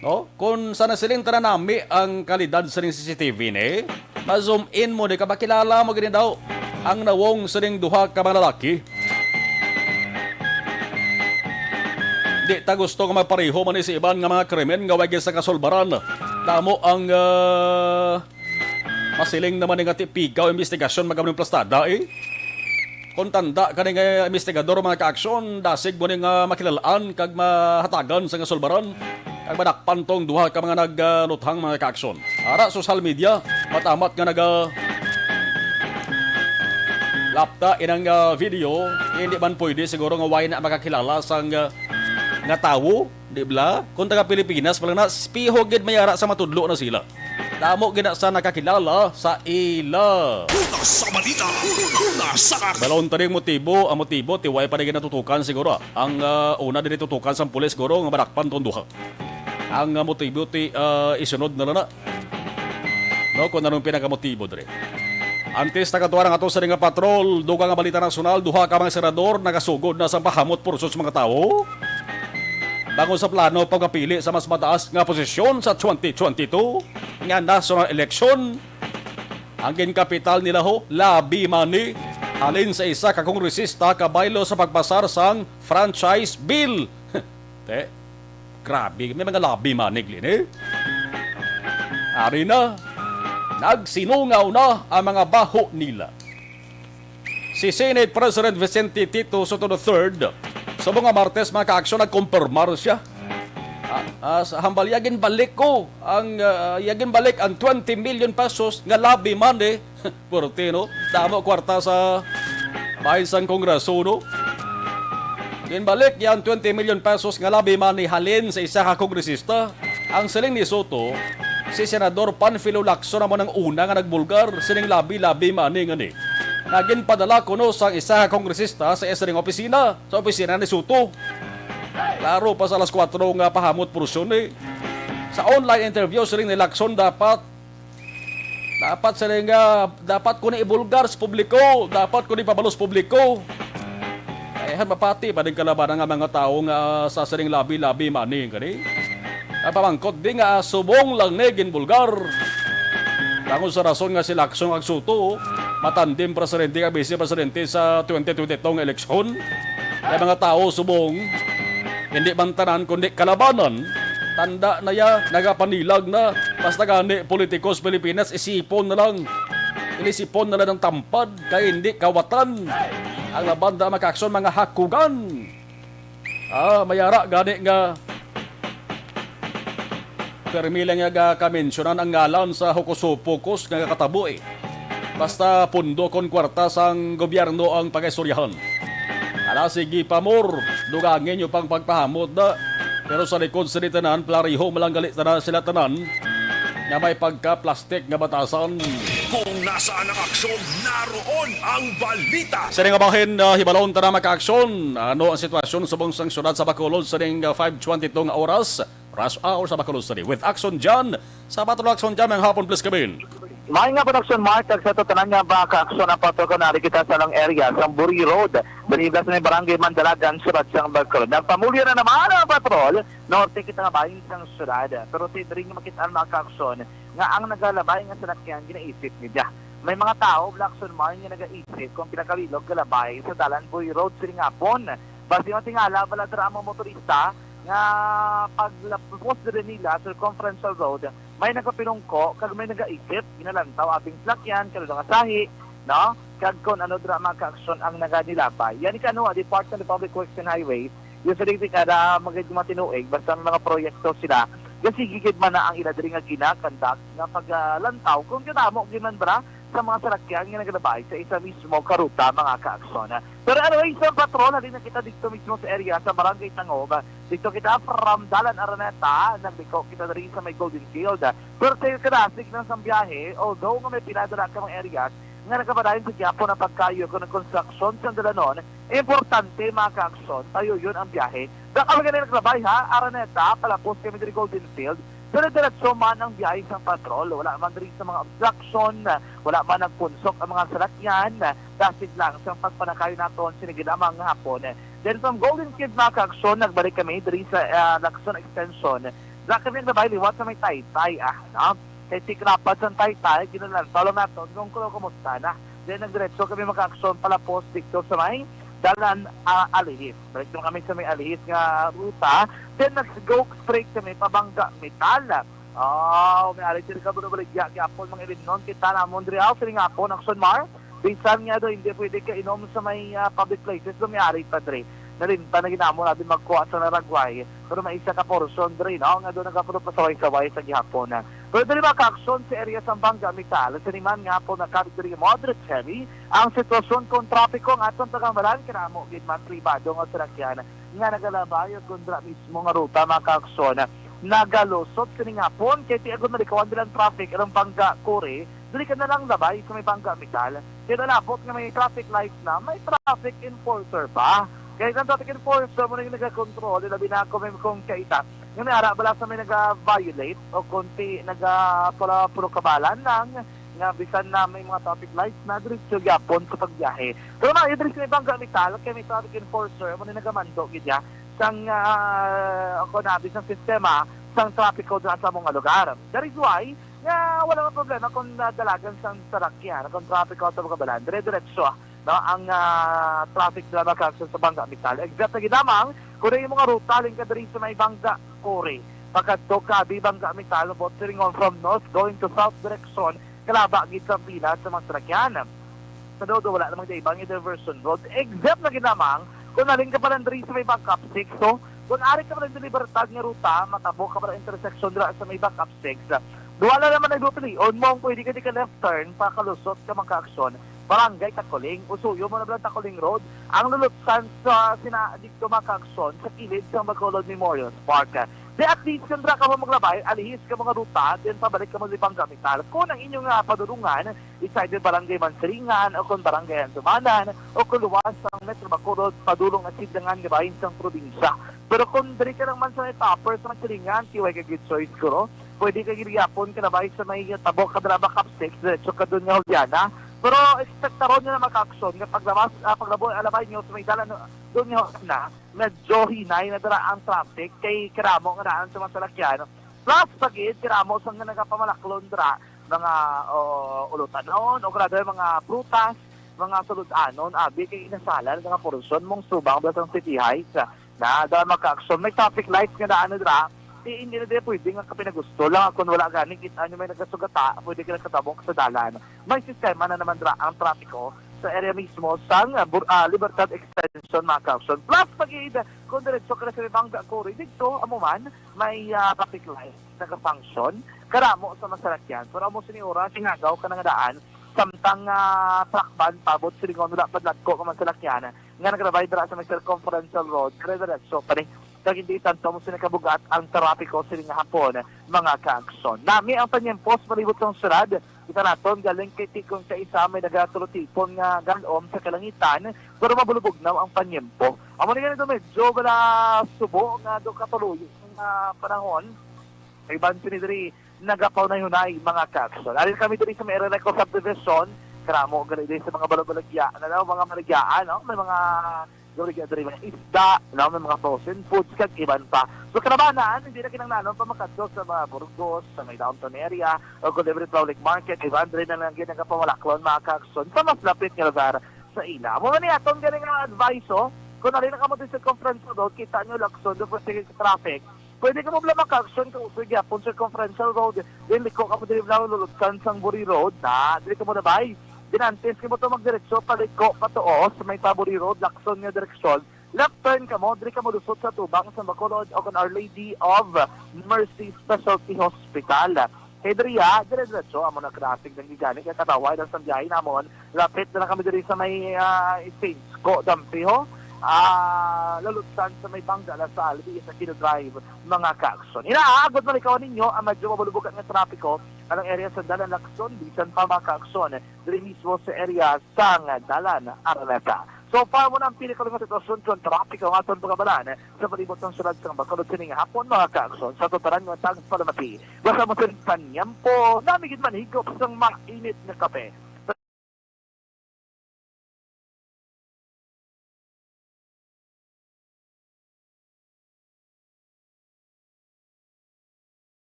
No? Kung sa nasiling tanan nami ang kalidad sining C C T V ni, ma-zoom in mo ni ka makilala mo gid daw ang nawong sining duha ka mga lalaki. Di ta gusto nga magpareho man ni sa iban nga mga krimen nga way gid sa kasulbaran. Damo ang, ah, masiling naman nga tipigaw investigasyon magamanong plastada, eh. Kung tanda kani nga investigador, mga kaaksyon, dasig mo ni nga makilalaan kag mahatagan sa kasulbaran, kag madakpan tong duha ka mga nagluthang, mga kaaksyon. Ara, social media, matamat nga naga lapta inang, ah, video, hindi man pwede siguro nga way na makakilala sang, ah, nga tawo, di ba? Kung taga Pilipinas pa lang na, piho gid may ara sa matudlo na sila. Damo gid na sa nakakilala sa ila. Una sa balita, una sa aksyon. Balon taning motibo, ang motibo, ti way pa na ginatutukan siguro. Ang, ah, una diri tutukan sang pulis, siguro, nga madakpan tong duha. Ang, ah, motibo, ti, ah, isunod na lang na. No, kung anong pinakamotibo diri. Antes nakaduwa na nga to sa nga patrol, dugang nga balita nasyonal, duha ka mga senador nakasugod na sa pahamot pursyon sa mga tawo. Bangod sa plano pagpapili sa mas mataas nga posisyon sa twenty twenty-two nga national election, ang ginkapital nila ho, lobby money, halin sa isa ka kongresista kabaylo sa pagpasar sang franchise bill. Te, grabe, may mga lobby money, Glenn, eh. Ari na, nagsinungaw na ang mga baho nila. Si Senate President Vicente Tito Sotto the third, subong nga Martes, mga kaaksyon, nagkumpirmar siya. Ah, ah, sa hambal, iya ginbalik ko ang, ah, iya ginbalik ang twenty million pesos nga lobby money. Purti, no? Damo kwarta sa bahin sang Kongreso, no? Ginbalik iya ang twenty million pesos nga lobby money halin sa isa ka kongresista. Ang siling ni Sotto, si Senador Panfilo Lacson amo nang una nga nagbulgar sining lobby-lobby money nga ni, nga ginpadala kuno sang isa ka kongresista sa isa ning opisina, sa opisina ni Sotto. Klaro pa sa alas kuwatro nga pahamot porsyon ni. Sa online interview, siling ni Lacson, dapat, dapat siling nga, dapat ko ni ibulgar sa publiko, dapat ko ni pabalo sa publiko. Ay, han mapati pa din kalabanan nga mga tawo nga sa siling lobby-lobby money, kani? Ang pamangkot di nga subong lang ni ginbulgar. Tungod sa rason nga si Lacson kag Sotto, matandem presidente kag vice presidente sa twenty twenty-two nga eleksyon. Kay mga tawo subong, hindi man tanan kundi kalabanan. Tanda na ya, nagapanilag na. Basta gani, politiko sa Pilipinas, isipon na lang. Ilisipon na lang ang tampad, kay hindi kawatan. Ang labanda makaaksyon, mga hakugan. Ah, may ara gani nga permi lang nga kamensyonan ang ngalan sa hukusupukos nga katabo, eh. Basta pundo kon kwarta sang gobyerno ang pagaistoryahan. Ala, sige pa, more. Dugangi nyo pang pagpahamot na. Pero sa likod sa tanan, plariho man lang gali tanan sila tanan nga may pagka-plastic nga batasan. Kung nasaan ang aksyon, naroon ang balita. Sa nga bahin, ah, hibalon ta na makaaksyon. Ano ang sitwasyon subong sang syudad sa Bacolod sa ning, ah, five twenty-two nga oras? Rush hour sa Bacolod City. With Action John, sa Patrol Action John, may hapon, please come in. May nga production, Mark, kag sa tanan nga ba ka-aksyon ang patrol, kung nari kita sa long area sa Buri Road, Beniblas, may barangay Mandalagan, syudad sang Bacolod. Nagpamulya na naman ang patrol, norte kita nga bahin sang syudad. Pero ti diri nga makit-an, mga ka-aksyon, nga ang nagalabay nga salakyan ginaisip nila. May mga tawo, Blackson Mar, nga nagaisip kung pila ka bilog galabay sa dalan Buri Road sining hapon. Basi matingala bala dira ang mga motorista nga paglapos diri nila circumferential road, may nagapinungko kag may nagaisip, ginalantaw abing salakyan, kalulo nga sahi, no? Kag kon ano dira, mga ka-aksyon, ang naganilabay. Yan ikaduha, Department of Public Works and Highways, yung sa digdi kada mga, mga tinuig, basta may mga proyekto sila, gasigigid man na ang ila diri nga ginakandak nga paglantaw kung kadamo gid man bala sa mga salakyan nga nagalabay sa isa mismo ka ruta, mga ka-aksyon. Pero anyway, sa patrol, halin na kita dito mismo sa area sa Barangay Tangog. Dito kita from Dalan Araneta, nagliko kita diri sa may Golden Field. Pero sa kadasig lang sang biyahe, although nga may pila dala ka mga areas nga nagapadayon sa gihapon ang pagkayo kung ang konstruksyon sa dalanon, importante, mga ka-aksyon, tayo yun ang biyahe. Dakal nga na naglabay, ha, Araneta, palapos kami diri Golden Field. Pero diretso man ang biyahe sang patrol, wala man diri sa mga obstruction, wala man nagpunsok ang mga salakyan, dasig lang sang pagpanakayon naton sini gid lamang nga hapon. Then from Golden Cave, mga kaaksyon, nagbalik kami diri sa, ah, Lacson Extension. Dira kami naglabay liwat sa may Taytay, ah, no? Kay tikrapad sang Taytay, ginalantaw lang naton kung kuno kumusta na. Then nagdiretso kami, mga kaaksyon, palapos dito sa may Dalan, ah, Alihis. Balik naman kami sa may Alihis nga ruta. Then nag-go straight kami pa Bangga Metal. Oh, may ari diri ka, Bro Baligya, gyapon, mga ilimnon kita namon diri, ah, sining hapon, Action Mar. Bisan nga do, hindi pwede ka inom sa may, ah, public places, do may ari pa diri. Nalimtan na ginamo natin magkuha sa Laragway. Pero may isa ka portion diri, no, nga do nagapulot pasaway-saway sa gihapon. Pero diri, mga kaaksyon, sa area sa Bangga Metal, siniman nga po nakabit diri mo, Dre Cherry, ang sitwasyon kung trapiko nga atong tagambalan, kinamo gid man pribado nga salakyan nga nagalabay o kundra mismo nga ruta, mga kaaksyon. Nagalusot sining hapon, kay ti agud malikawan nilang traffic ang Bangga Kuri, dili ka na lang labay sa may Bangga Metal. Kaya nalabot nga may traffic lights na, may traffic enforcer ba? Kaya ang traffic enforcer mo na yung nagakontrol, labi na ako may kung kaita. Nga may ara bala sa may naga-violate o kung ti naga pula-, puro kabalan lang, nga bisan na may mga traffic lights na, diretso gyapon sa pagbiyahe. Pero mga diri sa may Bangga Metal, kay may traffic enforcer, mo na nagamando gid ya sang, ah, ako na, sang sistema sang trapiko dira sa among lugar. That is why nga wala man problema kung, ah, dalagan sang sarakyan, kung trapiko sa mga balan, dire-diretso, no, ang, ah, traffic dira, mga kaaksyon, sa Bangga Metal. Except na gid lamang kung ang mga ruta, halin ka diri sa may Bangga Kuri, pakadto ka di Bangga Metal, but silingon from north going to south direction, kalaba gid sa pila sa mga sarakyan. Sa Dodo, wala namang iba nga diversion road. Except na gid lamang kung halin ka pa lang diri sa may Bangkap six. So, kung ari ka pa lang sa Libertad nga ruta, matabo ka pa lang intersection dira sa may Bangkap six. Duha na naman ang pilion mo, ang pwede ka di ka left turn, pakalusot ka, mga kaaksyon. Barangay Takuling, usuyo mo na ba ang Takuling Road? Ang lulutsan sa sina dito, mga kaaksyon, sa kilid sa Bacolod Memorial Park. Di at least, kung dira ka mo maglabay, alihis ka mga ruta, then pabalik ka mo sa Bangga Metal. Kung ang inyong, ah, padulungan, it's either Barangay Mansilingan o kung Barangay Andumanan o kung luwas ang Metro Bacolod, padulong at Sidangan nga bahin sang probinsya. Pero kung diri ka lang man sa may proper sa Mansilingan, tiway ka good choice, siguro. Pwede ka gid gyapon ka nabay sa may tabok ka drama Cup six, diretso ka dun nga Juliana. Pero expectaron nyo na, mga kaaksyon, nga paglabas, ah, paglabo, alabay nyo sa may dalan dun nga Juliana, medyo hinay na dira ang traffic kay karamo nga daan sa mga salakyan. Plus, pag-iid, karamo sa nga nagapamalaklon dira, mga, o, ulutanon, o kada mga prutas, mga suludanon, abi kay inasalan mga portion mong subang Blasang City Heights. Na, dahil, mga kaaksyon, may traffic lights nga daan na dira, eh, hindi na dira pwede nga kapinagusto lang kung wala gani, kita nyo may nagasugata, pwede ka nagkatabok sa dalan. May sistema na naman dira ang trapiko sa area mismo sang, ah, Bur-, ah, Libertad Extension, mga kaaksyon. Plus, pag-iid, kung diretso ka na sa Bangga Kuri, dito, amo man, may, ah, traffic light, nag-function, karamo sa masalakyan. Pero amo sini oras, ingagaw ka na nga daan, samtang, ah, truck ban, pabot, silingon, wala pa dagko ka masalakyan, nga nagrabay dira sa may circumferential road, dire-diretso pa ni. Kag hindi tanto mo sini kabugat ang trapiko sini nga hapon, mga kaaksyon. Nami ang panyempos palibot sang syudad, kita naton galing kay tikon sa isa may nagatulotipon nga galom sa kalangitan, pero mabulubugnaw ang panyempo. Amo ni ganito, medyo wala subo nga do katuloy nga panahon. Iban sini diri nagapaunay-unay, mga kaaksyon. Ari kami diri sa may Erereco Subdivision, karamo gali diri sa mga balubaligya, ano, mga maligyaan, no? May mga baligya diri, mga isda, no? May mga frozen foods, kag iban pa. So, kalabanan, hindi na kinahanglan pa makadto sa mga Burgos, sa may downtown area, o kung libre public market, iban diri na lang gid nagapamalaklon, mga kaaksyon, sa mas lapit nga lugar sa ila. Amo ni aton galing nga advice, oh. Kung nalina ka mo sa circumference road, kita nyo, lakson, doon po sa traffic. Pwede ka mo bala maka-action kung usoy gyapon circumferential road. Then liko ka mo diri bala lulutsan sang Buri Road na. Diri ka mo na bay. Then antes ka mo to magdiretso, paliko, patuos, may pa Buri Road, lakson nga direksyon. Left turn ka mo, diri ka mo lusot sa tubang sa Bacolod o kung Our Lady of Mercy Specialty Hospital. Kay diri, ah, dire-diretso, amo na traffic nang gigani, kay kataway lang sa biyahe namon. Lapit na lang kami diri sa may, ah, Saints Co. Dampiho. Ah, lalutsan sa may Bangga, La Salle, sa Aquino Drive, mga kaaksyon. Inaagod malikawan ninyo ang medyo mabulubugan nga trapiko, anang area sa Dalan Lacson, bisan pa mga kaaksyon, diri mismo sa area sang Dalan Araneta. So far, mo na ang pinakalas nga sitwasyon kon trapiko ang aton pagabalan sa palibot sang syudad sang Bacolod sining hapon, mga kaaksyon. Sa aton tanan nga tagpalamati, basta mo sa panyampo, nami gid man higop sang mainit nga kape.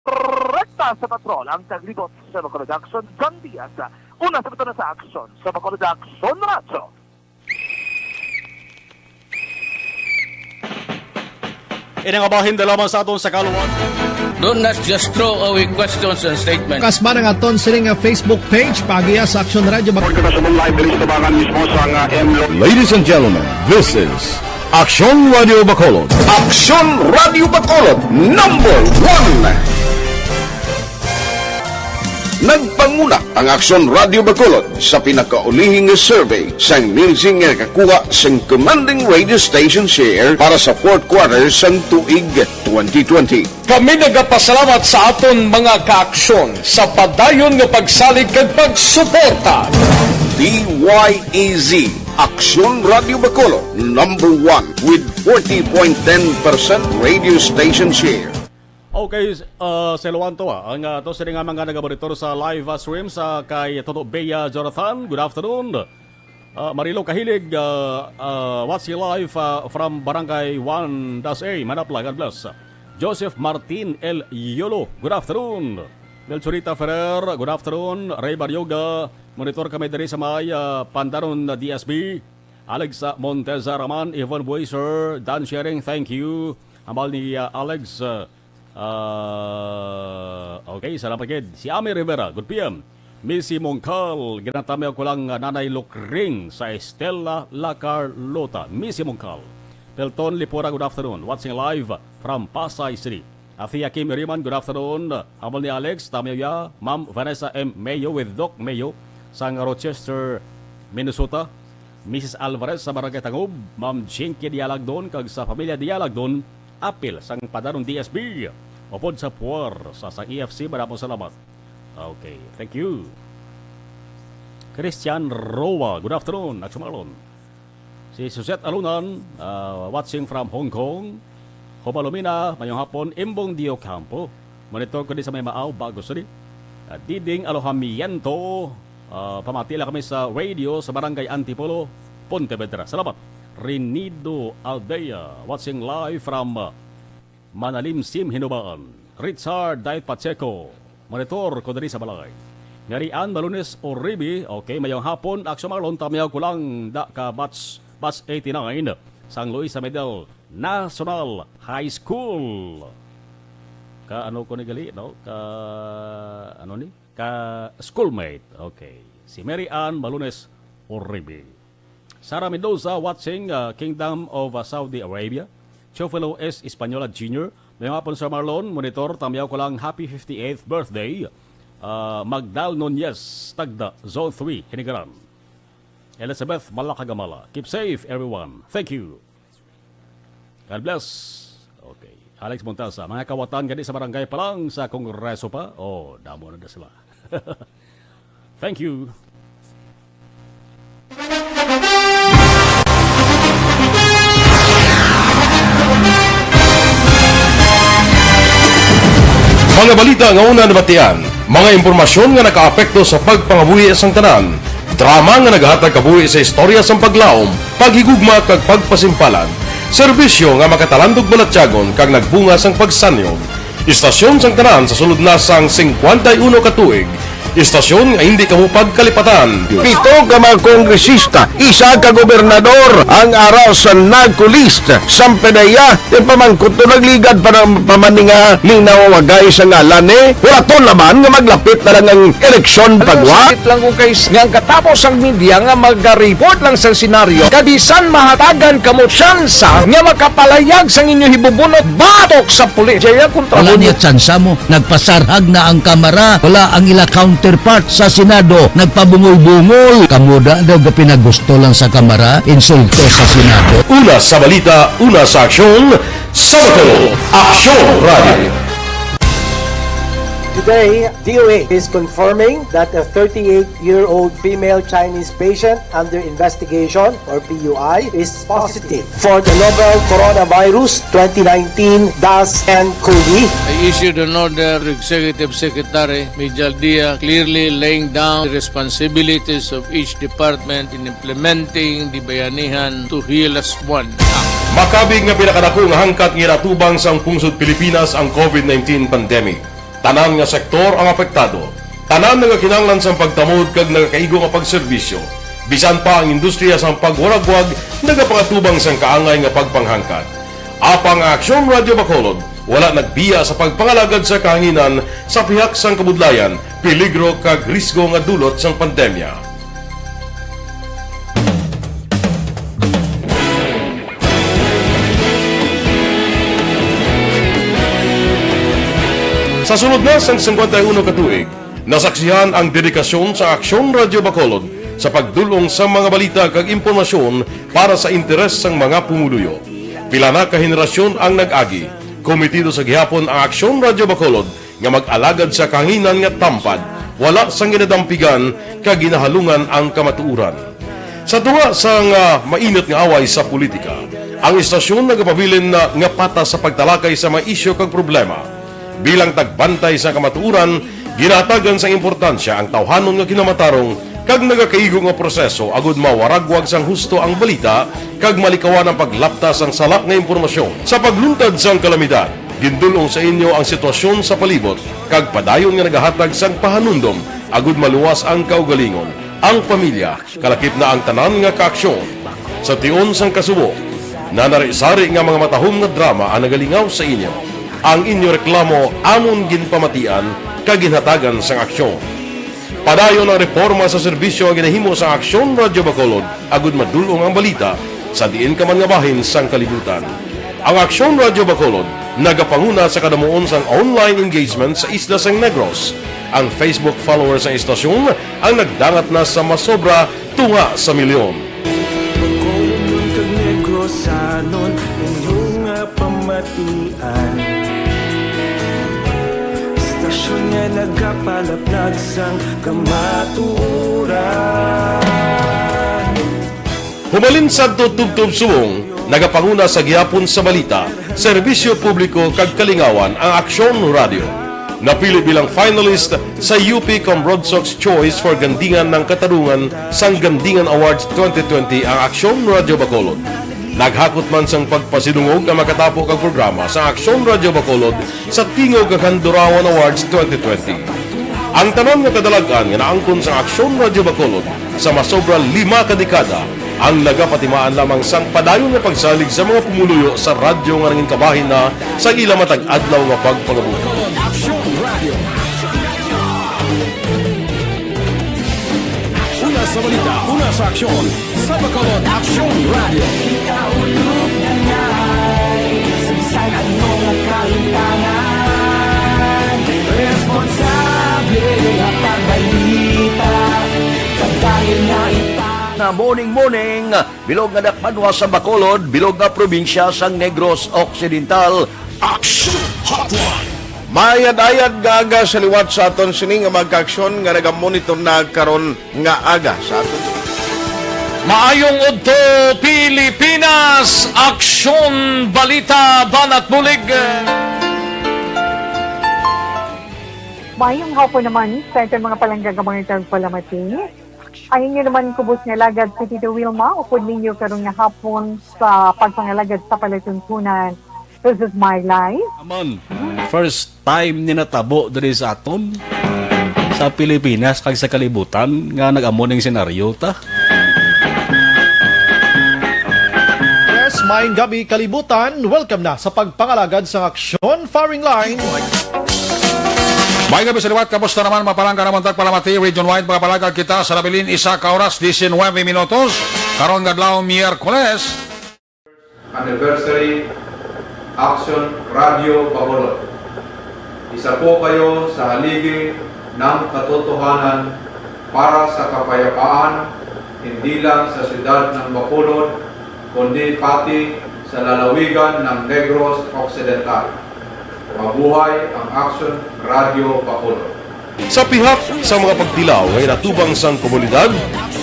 Rekta sa patrol ang taglibot sa Bacolod Aksyon, John Diaz. Una sa bato na sa aksyon sa Bacolod Aksyon Radyo. Ini nga bahin dala man sa aton sa kaluan. Do not just throw away questions and statements. Kasman ang aton sini nga Facebook page, paagiya sa Aksyon Radyo Bac- Report ka sa live diri sa tabangan mismo sa nga M L O. Ladies and gentlemen, this is Aksyon Radio Bacolod. Aksyon Radio Bacolod, number one. Nagpanguna ang Aksyon Radio Bacolod sa pinakaulihi nga survey sang Nielsen nga nakakuha sang commanding radio station share para sa fourth quarter sang tuig twenty twenty. Kami nagapasalamat sa aton mga kaaksyon sa padayon nga pagsalig kag pagsuporta. D Y E Z, Aksyon Radio Bacolod, number one with forty point ten percent radio station share. Okay, uh, sa Luanto, ah, ang uh, to sini nga mga nagamonitor sa live uh, stream sa kay Toto Bea Jonathan. Good afternoon. Uh, Marilo Kahilig, uh, uh, watching live uh, from Barangay one dash A, Manapla. God bless. Joseph Martin El Yolo, good afternoon. Melchorita Ferrer, good afternoon. Ray Baryoga, monitor kami diri sa may uh, Pandanon D S B. Alex uh, Monteza Raman, Yvonne Buiser, Dan Sharing, thank you. Hambal ni uh, Alex, uh, Ah, okay, salamat gid. Si Ami Rivera, good P M. Missy Mongkal, ginatamiw ko lang nga Nanay Lukring sa Estela La Carlota. Missy Mongkal. Pelton Lipura, good afternoon. Watching live from Pasay City. Athea Kim Iriman, good afternoon. Hambal ni Alex, tamiw ya. Ma'am Vanessa M Mayo with Doc Mayo sang Rochester, Minnesota. Missus Alvarez sa Barangay Tangob, Ma'am Jinky Dialagdon, kag sa pamilya Dialagdon, apil sang Pandanon D S B, upod sa puwersa sang E F C, madamo salamat. Okay, thank you. Christian Roa, good afternoon, Aksyon Marlon. Si Suzette Alunan, ah, watching from Hong Kong. Homalumina, mayong hapon, Imbong Dio Campo. Monitor ko di sa may Maaw, Bago City. Ah, Diding Alojamiento, ah, pamati lang kami sa radio sa Barangay Antipolo, Pontevedra. Salamat. Rinido Aldea, watching live from, ah, Manalimsim, Hinubaan. Richard Diet Pacheco, monitor ko diri sa balay. Ngarian Malunes Uribe, okay, mayong hapon. Aksyon Marlon, tamiyaw ko lang da ka batch, batch eighty-nine sang Luisa Medal National High School. Ka ano ko ni gali, no? Ka ano ni? Ka schoolmate. Okay. Si Mary Ann Malunes Uribe. Sarah Mendoza watching, uh, Kingdom of, uh, Saudi Arabia. Teofilo S. Española Junior. Mayong hapon, Sir Marlon. Monitor, tamiyaw ko lang happy fifty-eighth birthday. Uh, Magdal Nunez, Tagda, Zone three, Hinigaran. Elizabeth Malakagamala. Keep safe, everyone. Thank you. God bless. Okay. Alex Montasa, mga kawatan gani sa barangay pa lang sa Kongreso pa. Oh, damo na, na sila. Thank you. Mga balita nga una nabatian, mga impormasyon nga nakaapekto sa pagpangabuhi sang tanan, drama nga nagahatag kabuhi sa istorya sang paglaom, paghigugma kag pagpasimpalan, serbisyo nga makatalandog balatyagon kag nagbunga sang pagsanyog. Istasyon sang tanan sa sulod na sang singkwenta y uno ka tuig, istasyon nga hindi kamo pagkalipatan. Pito ka mga kongresista, isa ka gobernador ang ara sa NAGCO list. Sampedeya, ti pamangkot to nagligad pa ng pamaninga ning nawawagay sa ngalan ni. Wala to naman nga maglapit na lang ang eleksyon. Alam mo, pagwa. Sakit lang ko, guys, nga ang katapos ang media nga magareport lang sa senaryo, kabisan mahatagan kamo tsansa nga makapalayag sang inyo hibubunot batok sa pulis. Jaya kontra. Wala mo niya tsansa mo. Nagpasarhag na ang kamara. Wala ang ila count counterpart sa Senado, nagpabungol-bungol. Kamo da daw gapinagusto lang sa Kamara, insulto sa Senado. Una sa balita, una sa aksyon, sa Bacolod, Aksyon Radio. Today, D O A is confirming that a thirty-eight-year-old female Chinese patient under investigation, or P U I, is positive for the novel coronavirus twenty nineteen dash N cov. I issued an order to Executive Secretary Mijal Dia, clearly laying down the responsibilities of each department in implementing the Bayanihan to Heal Us One Act. Makabig nga pinakadako nga hangkat nga ginatubang sang pungsod Pilipinas ang covid nineteen pandemic. Tanan nga sektor ang apektado. Tanan nagakinahanglan sang pagtamod kag nagakaigo nga pagserbisyo. Bisan pa ang industriya sang pagwaragwag nagapangatubang sang kaangay nga pagpanghangkat. Apang ang Aksyon Radio Bacolod wala nagbiya sa pagpangalagad sa kahanginan sa pihak sang kabudlayan, peligro kag risgo nga dulot sang pandemya. Sa sulod na sang singkwenta y uno ka tuig, nasaksihan ang dedikasyon sa Aksyon Radio Bacolod sa pagdul-ong sa mga balita kag impormasyon para sa interes sang mga pumuluyo. Pila na ka henerasyon ang nag-agi. Komitido sa gihapon ang Aksyon Radio Bacolod nga mag-alagad sa kahanginan nga tampad, wala sang ginadampigan kag ginahalungan ang kamatuoran. Sa tunga sang, ah, mainit nga away sa politika, ang istasyon nagapabilin na nga patas sa pagtalakay sa mga isyu kag problema. Bilang tagbantay sa kamatuoran, ginahatagan sang importansya ang tawhanon nga kinamatarong kag nagakaigo nga proseso agud mawaragwag sang husto ang balita kag malikawan ang paglapta sang sala nga impormasyon. Sa pagluntad sang kalamidad, gindul-ong sa inyo ang sitwasyon sa palibot kag padayon nga nagahatag sang pahanumdom agud maluwas ang kaugalingon, ang pamilya, kalakip na ang tanan nga kaaksyon. Sa tion sang kasubo, nanari-sari nga mga matahom nga drama ang nagalingaw sa inyo. Ang inyo reklamo amon ginpamatian kag ginhatagan sang aksyon. Padayon ang reporma sa serbisyo nga ginahimo sa Aksyon Radyo Bacolod agud madul-ong ang balita sa diin ka man nga bahin sang kalibutan. Ang Aksyon Radyo Bacolod nagapanguna sa kadamuon sang online engagement sa isla sang Negros. Ang Facebook followers sang istasyon ang nagdangat na sa masobra tunga sa milyon. Bacolodnon kag Negrosanon, inyo nga pamatian. Istasyon nga nagapalaplag sang kamatuoran. Hubalin sadto tubtob subong, nagapanguna sa gihapon sa balita, serbisyo publiko kag kalingawan ang Aksyon Radyo. Napili bilang finalist sa U P Comrodsocs Choice for Gandingan ng Katarungan sang Gandingan Awards twenty twenty ang Aksyon Radyo Bacolod. Naghakot man sang pagpasidungog ang makatapo kag programa sa Aksyon Radyo Bacolod sa Tingog kag Handurawan Awards twenty twenty. Ang tanan nga kadalag-an nga naangkon sang Aksyon Radyo Bacolod sa masobra lima ka dekada ang nagapatimaan lamang sang padayon nga pagsalig sa mga pumuluyo sa radyo nga nangin kabahin na sa ila matag adlaw nga pagpangabuhi. Aksyon Radio. Una sa balita, una sa aksyon, sa Bacolod Aksyon Radio. Kita ulog na ngay, sa bisan ano nga kahintangan, responsable nga pagbalita, kag dahil nga ita- Na morning, morning, bilog nga dakpanwa sa Bacolod, bilog nga probinsya sang Negros Occidental. Action Hotline. Maayad-ayad nga aga sa liwat sa aton sini nga magkaaksyon nga nagamonitor na karon nga aga sa aton. Maayong udto, Pilipinas! Aksyon, balita, banat, bulig. Maayong hapon naman sa aton mga palangga nga mga tagpalamati. Ang inyo naman kubos nga alagad si Tito Wilma, upod ninyo karon nga hapon sa pagpangalagad sa palatuntunan. This is my life. Amon, first time ni natabo diri sa aton, sa Pilipinas kag sa kalibutan, nga nag-amo ning senaryo ta. Yes, maayong gabi, kalibutan. Welcome na sa pagpangalagad sa Aksyon Firing Line. May gabi sa liwat, kamusta naman, mapalangga naman tagpalamati, region-wide, mga palagad kita sa nabilin, isa ka oras, diecinuebe minutos, karon nga adlaw, Miyerkules. Anniversary, Action Radio Bacolod. Isa po kayo sa haligi ng katotohanan para sa kapayapaan, hindi lang sa siyudad ng Bacolod, kundi pati sa lalawigan ng Negros Occidental. Mabuhay ang Action Radio Bacolod! Sa pihak sa mga pagtilaw nga inatubang sang komunidad,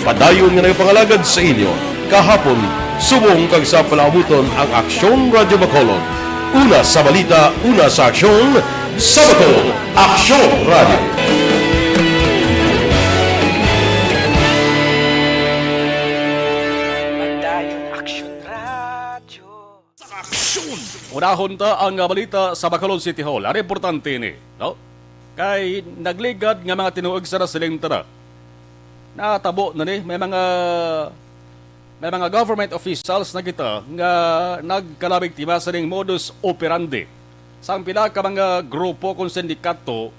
padayon nga nagapangalagad sa inyo kahapon, subong kag sa palaabuton ang Aksyon Radio Bacolod. Una sa balita, una sa aksyon, sa Bacolod, Aksyon Radio. Padayon Aksyon Radio. Aksyon! Unahon ta ang, ah, balita sa Bacolod City Hall. Ang importante ni, no? Kay nagligad nga mga tinuig sa nasiling ta na. Natabo na ni, may mga, may mga government officials na kita nga nagkalabigtima sa ning modus operandi sang pila ka mga grupo kung sindikato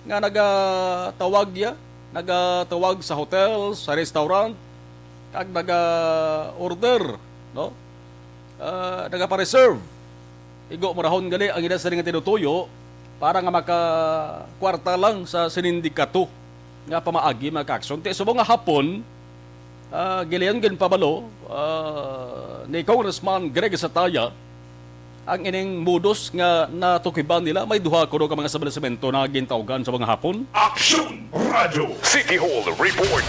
nga nagatawag ya, nagatawag sa hotel, sa restaurant, kag naga-order, no? Ah, nagapa-reserve. Igo marahon gali ang ila sila nga tinutuyo para nga makakwarta lang sa sinindikato nga pamaagi, mga ka-aksyon. Ti subong nga hapon, ah, gilayon ginpabalo, ah, ni Congressman Greg Sataya ang ining modus nga natukiban nila. May duha kuno ka mga establisimento na gintawgan sa mga hapon. Action Radio City Hall Report.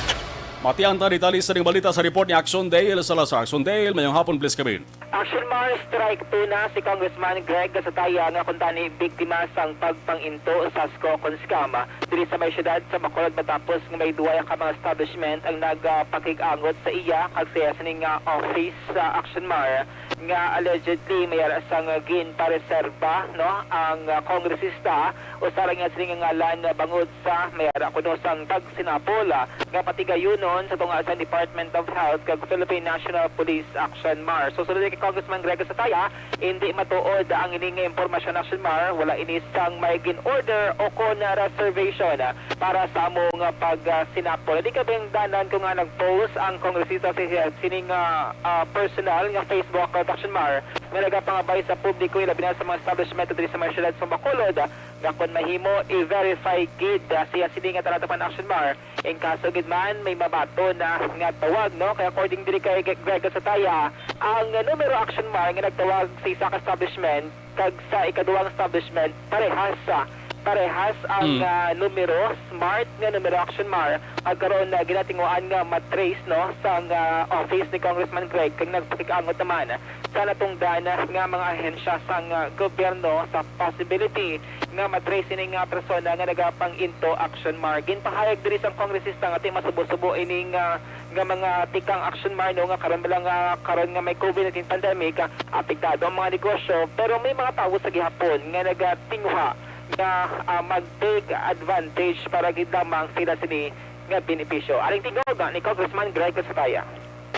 Matian ta detalye sa ning balita sa report ni Action Dale Salazar. Action Dale, mayong hapon, please come in. Action Mar, strike two na si Congressman Greg Gasataya nga kuntani biktima sang pagpang-into sa SCO con scam diri sa may siyudad sa Bacolod matapos nga may duwa ka mga establishment ang nagapakig-angot sa iya kag sa iya sini nga office sa Action Mar nga allegedly may ara sang ginpareserba, no, ang, ah, kongresista, usa lang nga sini nga ngalan bangod sa may ara kuno sang tag-, sinapol, ah, nga patigayunon sa tunga sang Department of Health kag Philippine National Police Action Mar. So, sulod kay Congressman Greg Sataya, hindi matuod ang ini nga impormasyon, Action Mar. Wala ini sang may gin-order o kon reservation, ah, para sa amo nga pag, ah, sinapol. Di kabingdanan ko nga nag-post ang kongresista sa sining, ah, ah, personal nga Facebook account, Action Mar, nga nagapangabay sa publiko, ilabi na sa mga establishment diri sa mga siyudad sa Bacolod, ah, nga kon mahimo, i-verify gid, ah, siya sini nga tanan-tanan, Action Mar. In kaso gid man may mabaton na nga tawag, no? Kay according diri kay Gre-, Greg Sataya, ang numero, Action Mar, nga nagtawag sa isa ka establishment kag sa ikaduhang establishment, parehas, ah, parehas ang, Mm. ah, numero, smart nga numero, Action Mar, kag karon na ginatinguan nga matrace, no, sang, ah, office ni Congressman Greg kag nagpakig-angot naman sa natungdan nga mga ahensya sang, ah, gobyerno sa possibility nga matrace ini nga persona nga nagapang-into, Action Mar. Ginpahayag diri sang kongresista nga ti masubo-subo ini nga, nga mga tikang, Action Mar, no, nga karon lang, ah, karon nga may COVID nineteen pandemic, ah, apektado ang mga negosyo, pero may mga tawo sa gihapon nga nagatinguha nga, ah, mag-take advantage para gid lamang sila sini nga benepisyo. Aring tingog ni Congressman Greg Estrella.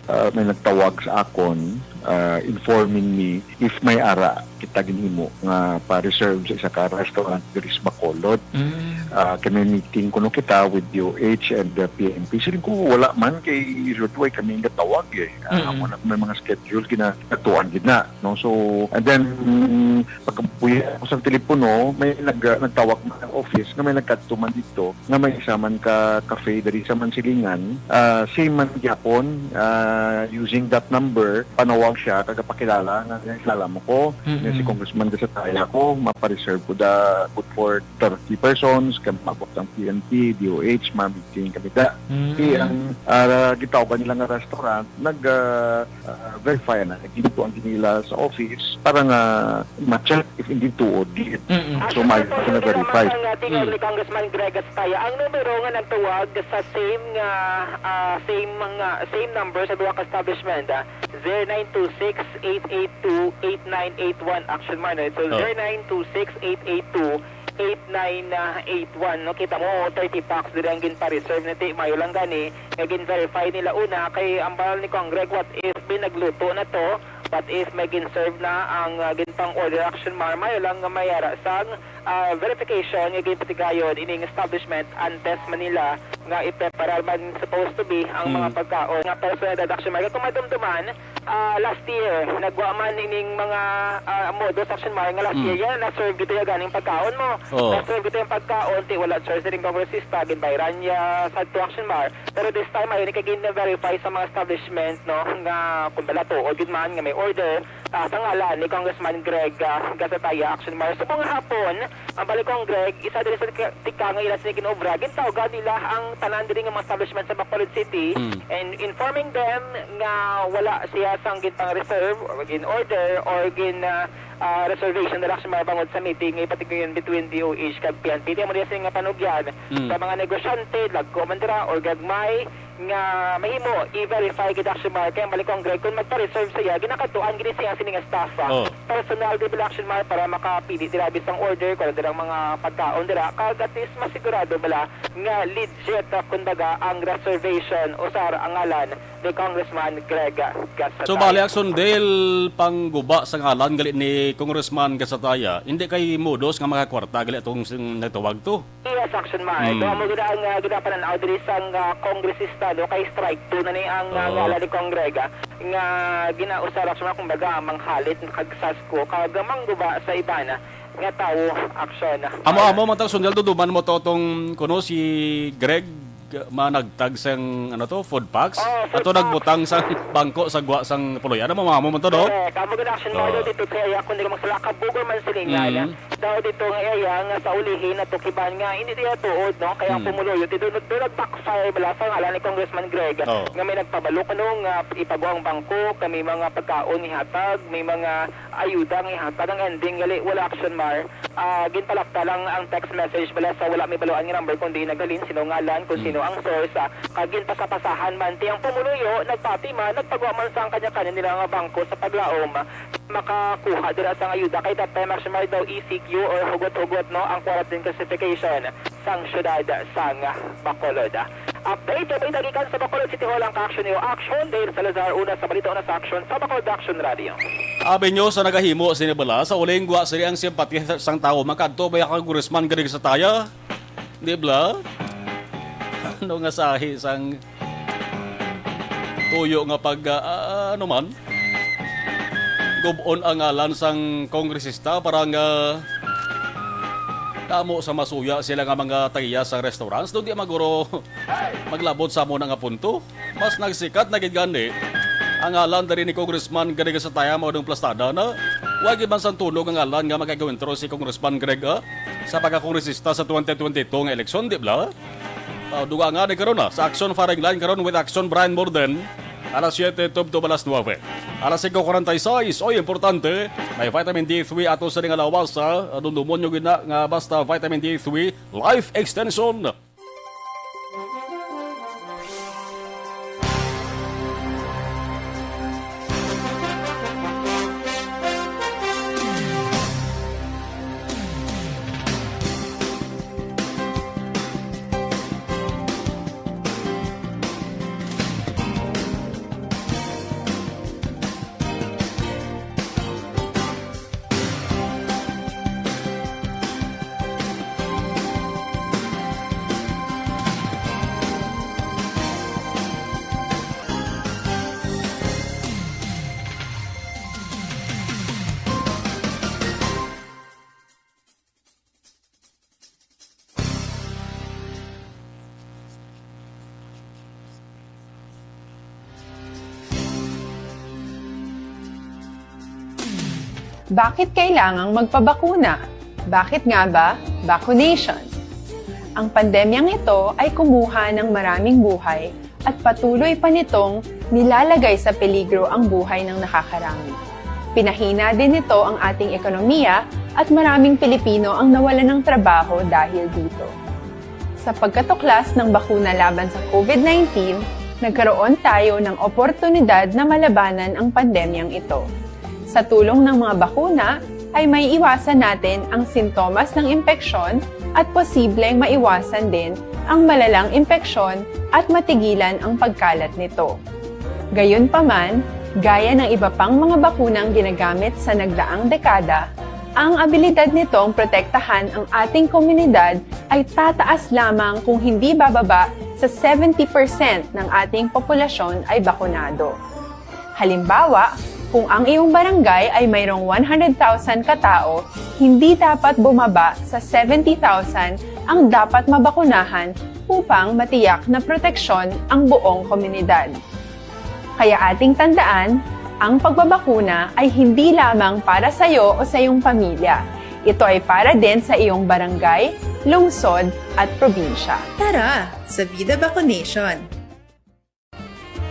Ah, may nagtawag sa akon, ah, informing me if may ara kita ginhimo nga pa-reserve sa isa ka restaurant diri sa Bacolod. Mm. Ah, kay may meeting kuno kita with D O H and the P N P. Siling ko, "Wala man, kay usually kami nga tawag, eh." Ah, Mm-mm. Wala may mga schedule, ginatuan gid na, no? So, and then, mm, pagkabuya ko sa telepono, may nag-, nagtawag man ang office nga may nagkadto man dito, nga may isa man ka cafe diri sa Mansilingan. Ah, same man gyapon, ah, using that number, panawag siya, kagapakilala nga kilala mo ko, Mm-mm. nga si Congressman Gasataya ko, mapareserve ko da good for thirty persons, kay maabot ang P N P, D O H, ma-meeting kami da. Mm. Di ang, ah, gitawagan nila nga restaurant, nag, ah, ah, verify na, ginto ang ginila sa office para nga ma-check if indeed tuod gid. Mm-mm. So, may na-verify. Ang, ah, tingog Mm. ni Congressman Greg Estrella, ang numero nga nagtawag sa same nga, ah, same nga, same number sa duha ka establishment, ah, zero nine two six, eight eight two, eight nine eight one, Action Mar, no? So, Oh. zero nine two six, eight eight two, eight nine eight one, no? Kita mo, thirty packs diri ang ginpa-reserve na ti, mayo lang gani nga gin-verify nila una, kay ang panel ni Cong Greg, what if binagluto na to? What if may gin-serve na ang, ah, ginpang-order, Action Mar? Mayo lang nga may ara sang ah, verification nga ginpatigayon ining establishment antes man nila nga ipreparar man supposed to be ang mga Mm. pagkaon nga personal deduction market. Kung madumduman, ah, last year, nagwa man ining mga, ah, modus action mar nga last Mm. year, yan, na-serve gito yung ganing pagkaon mo. Oo. Na-serve gito yung pagkaon, ti wala choice rin kongresista, ginbayran niya sa to action mar. Pero this time, ayun, kay gin-verify sa mga establishment, no, nga kung bala tuod gid man nga may order, ah, sa ngalan ni Congressman Greg, ah, Gasataya, action mar. Subong hapon, ang Balikong Greg, isa diri sa tika, tika nga ila sini ginobra, gintawgan nila ang tanan diri nga mga establishment sa Bacolod City Mm. and informing them nga wala siya sang ginpang-reserve or gin-order or gin, ah, ah, reservation nila action mar bangod sa meeting nga ipatigayon between D O H kag P N P. Di mo diya sini nga panugyan Mm. sa mga negosyante, dagko man dira or gagmay, nga mahimo i-verify gid action mar kay ang Balikong Greg kung magpa-reserve siya, ginakadtuan gid siya sining staff, ah, Oh. personal gid bala action mar para makapili dira bisan order kung ano dirang mga pagkaon dira, kag at least masigurado bala nga legit, ah, kumbaga, ang reservation usar ang ngalan ni Congressman Greg Gasatay. So, bali, action dahil pangguba sa ngalan gali ni Congressman Gasataya, hindi kay modus nga makakwarta gali atong sing nagtawag to. Yes, action mar. Mm. So, amo gid ang, ah, ginapanan-aw diri sang, ah, kongresista, no, kay strike two na ni ang, ah, Oo. ngalan ni Congrega, nga ginausar action mar, kumbaga, manghalit kag sasko kag mangguba sa iban nga tawo action. Amo-amo man tang sundal, duduman mo to tong kuno si Greg managtag sang, ano to, food packs? Oh, food Ato packs. nagbutang sang bangko sa gwa sang puloy. Ano mo, amo man to, no? Correct. Amo gid action mar Oh. dito kay ako hindi ko magsala, kabugol man silingan. Mm. Daw dito nga iya nga sa ulihi natukiban nga hindi niya tuod, no? Kaya ang Hmm. pumuluyo, ti doon, doon nag-backfire bala sa ngalan ni Congressman Greg, Oh. nga may nagpabalo kuno nga ipagawa ang bangko, kay may mga pagkaon ihatag, may mga ayuda nga ihatag. Ang ending, gali, wala action mar. Ah, ginpalapta lang ang text message bala sa wala may baluan nga number kung diin naghalin, sino ngalan, kung Hmm. sino ang source. Ah, kag ginpasapasahan man, ti ang pumuluyo, nagpati man, nagpagawa man sa ang kanya-kanya nila nga bangko sa paglaom. Makakuha dira sang ayuda kay that time, action mar, daw E C Q or hugot-hugot, no, ang quarantine classification sang siyudad sang Bacolod. Update nga may nagikan sa Bacolod City Hall ang ka-action niyo. Action, Dale Salazar, una sa balita, una sa action sa Bacolod Action Radio. Abi nyo sa nagahimo sini bala, sa uling gwa sini ang simpatya sang tawo, makadto ba ang Congressman Greg Gasataya? Di bala? Ano nga sahi sang tuyo nga pag, ah, ah, ano man, gub-on ang ngalan sang kongresista para nga damo sa masuya sila nga mga tagiya sa restaurants, doon di maguro maglabot sa amo na nga punto. Mas nagsikat na gid gani ang ngalan diri ni Congressman Greg Gasataya, mao dong plastada na. Wa gid man sang tunog ang ngalan nga magagawintro si Congressman Greg, ah, sa pagkakongresista sa twenty twenty-two nga eleksyon, di bala? Ah, dugangan ni karon na sa Action Firing Line karon with Action Brian Morden. Alas siyete tubtob alas nuebe. Alas singko kuwarenta y seis, oy, importante, may vitamin D three ato sa nga lawas, ha? Ah, dumdumon nyo gina nga basta vitamin D three, life extension. Bakit kailangang magpabakuna? Bakit nga ba vaccination? Ang pandemyang ito ay kumuha ng maraming buhay at patuloy pa nitong nilalagay sa peligro ang buhay ng nakakarami. Pinahina din nito ang ating ekonomiya at maraming Pilipino ang nawalan ng trabaho dahil dito. Sa pagkatuklas ng bakuna laban sa COVID nineteen, nagkaroon tayo ng oportunidad na malabanan ang pandemyang ito. Sa tulong ng mga bakuna, ay maiiwasan natin ang sintomas ng impeksyon at posibleng maiwasan din ang malalang impeksyon at matigilan ang pagkalat nito. Gayunpaman, gaya ng iba pang mga bakunang ginagamit sa nagdaang dekada, Ang abilidad nitong protektahan ang ating komunidad ay tataas lamang kung hindi bababa sa seventy percent ng ating populasyon ay bakunado. Halimbawa, kung ang iyong barangay ay mayroong one hundred thousand katao, hindi dapat bumaba sa seventy thousand ang dapat mabakunahan upang matiyak na proteksyon ang buong komunidad. Kaya ating tandaan, ang pagbabakuna ay hindi lamang para sa iyo o sa iyong pamilya. Ito ay para din sa iyong barangay, lungsod, at probinsya. Tara, sa Vida Vaccination!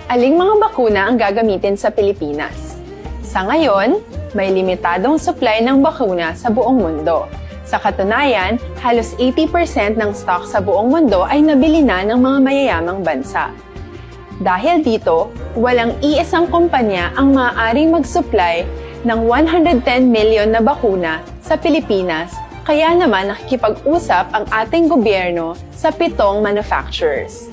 Aling mga bakuna ang gagamitin sa Pilipinas? Sa ngayon, may limitadong supply ng bakuna sa buong mundo. Sa katunayan, halos eighty percent ng stock sa buong mundo ay nabili na ng mga mayayamang bansa. Dahil dito, walang iisang kumpanya ang maaaring mag-supply ng one hundred ten million na bakuna sa Pilipinas, kaya naman nakikipag-usap ang ating gobyerno sa pitong manufacturers.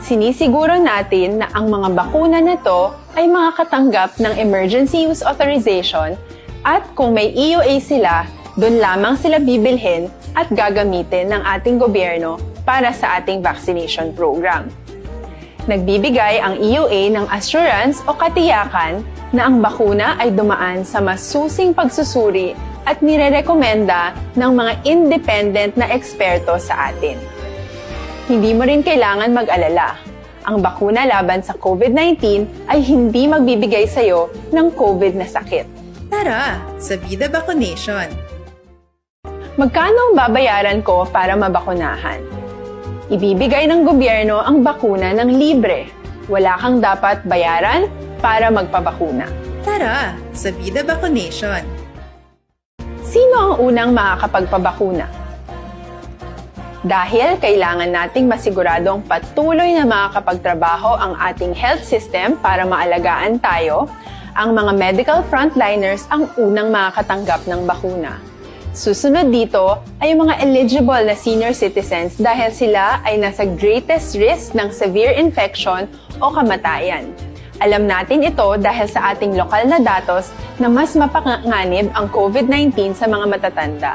Sinisiguro natin na ang mga bakuna na to ay makakatanggap ng emergency use authorization, at kung may E U A sila, doon lamang sila bibilhin at gagamitin ng ating gobyerno para sa ating vaccination program. Nagbibigay ang E U A ng assurance o katiyakan na ang bakuna ay dumaan sa masusing pagsusuri at nirerekomenda ng mga independent na eksperto sa atin. Hindi mo rin kailangan mag-alala. Ang bakuna laban sa COVID nineteen ay hindi magbibigay sa iyo ng COVID na sakit. Tara, sa Vida Vaccination! Magkano ang babayaran ko para mabakunahan? Ibibigay ng gobyerno ang bakuna ng libre. Wala kang dapat bayaran para magpabakuna. Tara, sa Vida Vaccination! Sino ang unang makakapagpabakuna? Dahil kailangan nating masiguradong patuloy na makakapagtrabaho ang ating health system para maalagaan tayo, ang mga medical frontliners ang unang makakatanggap ng bakuna. Susunod dito ay ang mga eligible na senior citizens dahil sila ay nasa greatest risk ng severe infection o kamatayan. Alam natin ito dahil sa ating lokal na datos na mas mapanganib ang COVID nineteen sa mga matatanda.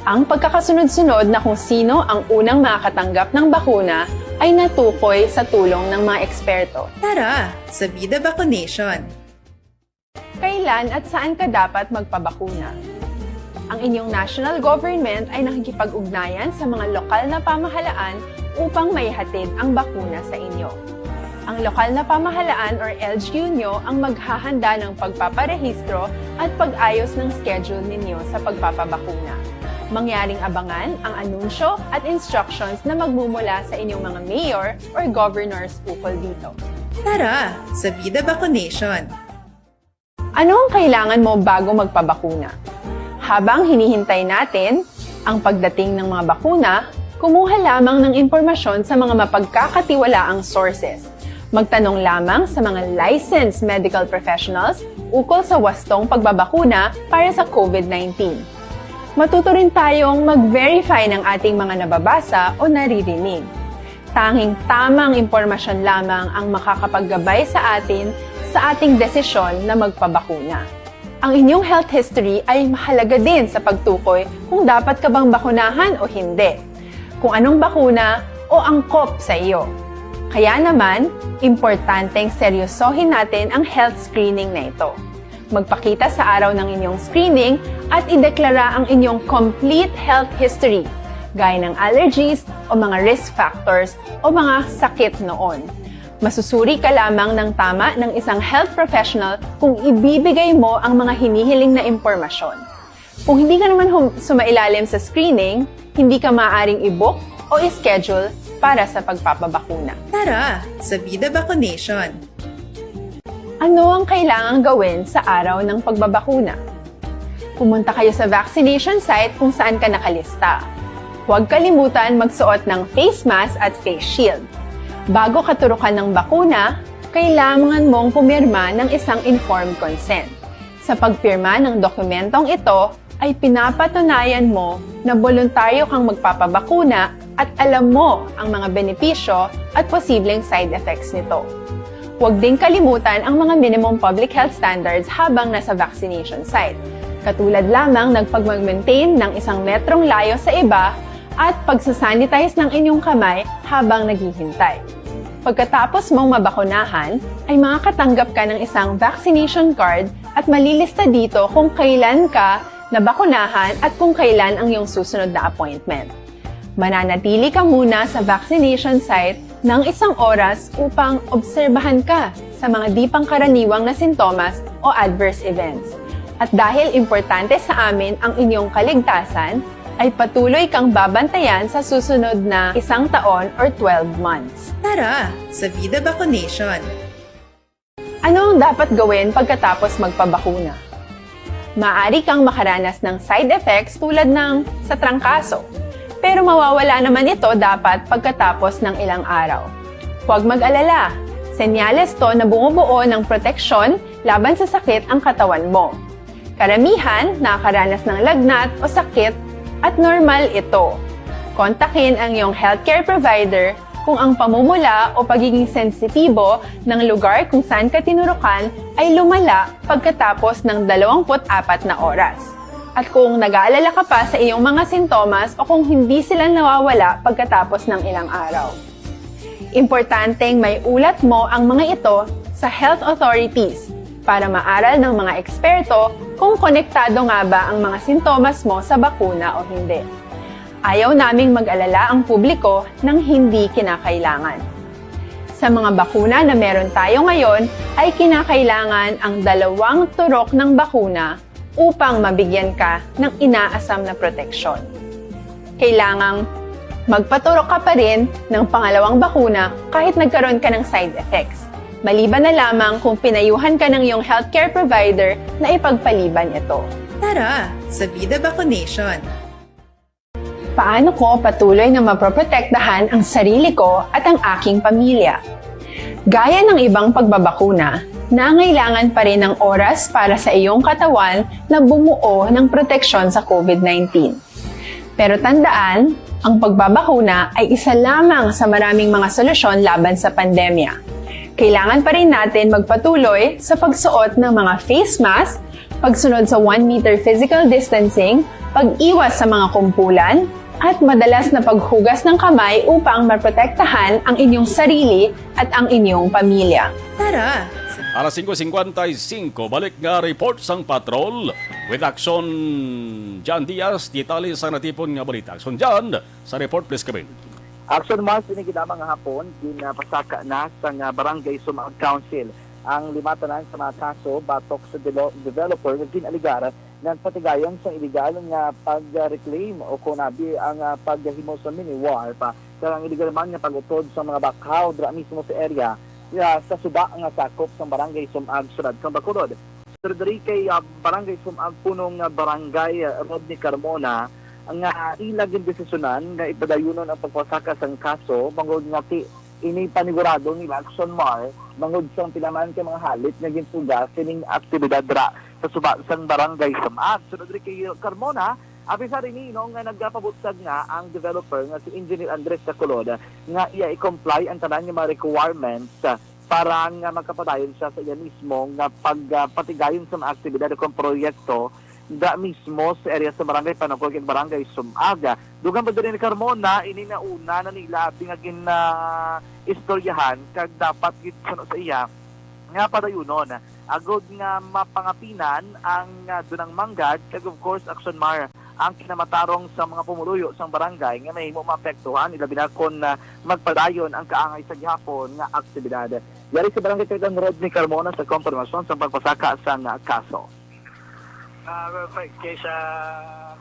Ang pagkakasunod-sunod na kung sino ang unang makakatanggap ng bakuna ay natukoy sa tulong ng mga eksperto. Tara, sa Vida Vaccination! Kailan at saan ka dapat magpabakuna? Ang inyong national government ay nakikipag-ugnayan sa mga lokal na pamahalaan upang maihatid ang bakuna sa inyo. Ang lokal na pamahalaan or L G U nyo ang maghahanda ng pagpaparehistro at pag-ayos ng schedule ninyo sa pagpapabakuna. Mangyaring abangan ang anunsyo at instructions na magmumula sa inyong mga mayor or governors ukol dito. Tara, sa Vida Vaccination! Ano ang kailangan mo bago magpabakuna? Habang hinihintay natin ang pagdating ng mga bakuna, kumuha lamang ng impormasyon sa mga mapagkakatiwalaang sources. Magtanong lamang sa mga licensed medical professionals ukol sa wastong pagbabakuna para sa COVID nineteen. Matuto rin tayong mag-verify ng ating mga nababasa o naririnig. Tanging tamang impormasyon lamang ang makakapaggabay sa atin sa ating desisyon na magpabakuna. Ang inyong health history ay mahalaga din sa pagtukoy kung dapat ka bang bakunahan o hindi, kung anong bakuna o angkop sa iyo. Kaya naman, importanteng seryosohin natin ang health screening na ito. Magpakita sa araw ng inyong screening at ideklara ang inyong complete health history, gaya ng allergies o mga risk factors o mga sakit noon. Masusuri ka lamang ng tama ng isang health professional kung ibibigay mo ang mga hinihiling na impormasyon. Kung hindi ka naman hum- sumailalim sa screening, hindi ka maaaring i-book o i-schedule para sa pagpapabakuna. Tara, sa Vida Vaccination! Ano ang kailangang gawin sa araw ng pagbabakuna? Pumunta kayo sa vaccination site kung saan ka nakalista. Huwag kalimutan magsuot ng face mask at face shield. Bago katurukan ng bakuna, kailangan mong pumirma ng isang informed consent. Sa pagpirma ng dokumentong ito, ay pinapatunayan mo na boluntaryo kang magpapabakuna at alam mo ang mga benepisyo at posibleng side effects nito. Huwag ding kalimutan ang mga minimum public health standards habang nasa vaccination site. katulad lamang ng pagmag-maintain ng isang metrong layo sa iba at pagsasanitize ng inyong kamay habang naghihintay. Pagkatapos mong mabakunahan, ay makakatanggap ka ng isang vaccination card at malilista dito kung kailan ka nabakunahan at kung kailan ang iyong susunod na appointment. Mananatili ka muna sa vaccination site ng isang oras upang obserbahan ka sa mga di pangkaraniwang na sintomas o adverse events. At dahil importante sa amin ang inyong kaligtasan, ay patuloy kang babantayan sa susunod na isang taon or twelve months. Tara sa Vida Vaccination! Ano ang dapat gawin pagkatapos magpabakuna? Maaari kang makaranas ng side effects tulad ng sa trangkaso, pero mawawala naman ito dapat pagkatapos ng ilang araw. Huwag mag-alala, senyales to na bumubuo ng proteksyon laban sa sakit ang katawan mo. Karamihan nakakaranas ng lagnat o sakit at normal ito. Kontakin ang iyong healthcare provider kung ang pamumula o pagiging sensitibo ng lugar kung saan ka tinurukan ay lumala pagkatapos ng dalawampu't apat na oras. At kung nag-aalala ka pa sa iyong mga sintomas o kung hindi sila nawawala pagkatapos ng ilang araw. Importanteng may ulat mo ang mga ito sa health authorities para maaral ng mga eksperto kung konektado nga ba ang mga sintomas mo sa bakuna o hindi. Ayaw naming mag-alala ang publiko ng hindi kinakailangan. Sa mga bakuna na meron tayo ngayon, ay kinakailangan ang dalawang turok ng bakuna upang mabigyan ka ng inaasam na proteksyon. Kailangang magpaturok ka pa rin ng pangalawang bakuna kahit nagkaroon ka ng side effects, maliban na lamang kung pinayuhan ka ng iyong healthcare provider na ipagpaliban ito. Tara sa Vida Vaccination! Paano ko patuloy na maproprotektahan ang sarili ko at ang aking pamilya? Gaya ng ibang pagbabakuna, nangailangan pa rin ng oras para sa iyong katawan na bumuo ng proteksyon sa COVID nineteen. Pero tandaan, ang pagbabakuna ay isa lamang sa maraming mga solusyon laban sa pandemya. Kailangan pa rin natin magpatuloy sa pagsuot ng mga face mask, pagsunod sa one meter physical distancing, pag-iwas sa mga kumpulan, at madalas na paghugas ng kamay upang maprotektahan ang inyong sarili at ang inyong pamilya. Tara! Alas singko singkwenta y singko, balik nga report sang patrol with Action Jan Diaz. Detalye sa natipon nga balita. Action Jan, sa report, please come in. Action Mars, ini gid lamang nga hapon, ginapasaka na sang, ah, Barangay Sumag Council ang lima tanan sa mga kaso batok sa delo-, developer nga gin-alegar nagpatigayon sa illegal nga pag-reclaim o kon abi ang, ah, paghimo sa mini wharf, ah, kag ang illegal man nga pag-utod sa mga bakhaw dira mismo sa area, ah, sa suba nga sakop sang Barangay Sumag, Syudad kang Bacolod. Pero diri kay, ah, Barangay Sumag, punong, ah, barangay, ah, Rodney Carmona, nga ila gindesisyonan nga ipadayunon ang pagpasaka sang kaso, bangod nga ti-, ini panigurado nila Action Mar, bangod sang pila man ka mga halit nga ginsuga sining aktibidad dira sa suba sang Barangay Sumag. Sunod diri kay Carmona, apisar ini, no, nga nagapabutyag nga ang developer nga si Engineer Andres Sacolod nga iya i-comply ang tanan nga mga requirements, ah, para nga makapadayon siya sa iya mismo nga pagpatigayon sa mga aktibidad o kung proyekto da mismo sa area sa Barangay Panukog kag Barangay Sumag. Dugang pa diri ni Carmona, ini na una na nila abi nga gin, ah, istoryahan kag dapat gid suno sa iya nga padayunon agod nga mapangapinan ang, ah, dunang manggad kag, of course, Action Mar, ang kinamatarong sa mga pumuluyo sang barangay nga mahimo maapektuhan, ilabi na kon, ah, magpadayon ang kaangay sa gihapon nga aktibidad. Yari sa Barangay Kapitan Rodney Carmona sa kompirmasyon sa pagpasaka sang, ah, kaso. Ah, well, kay, kay sa,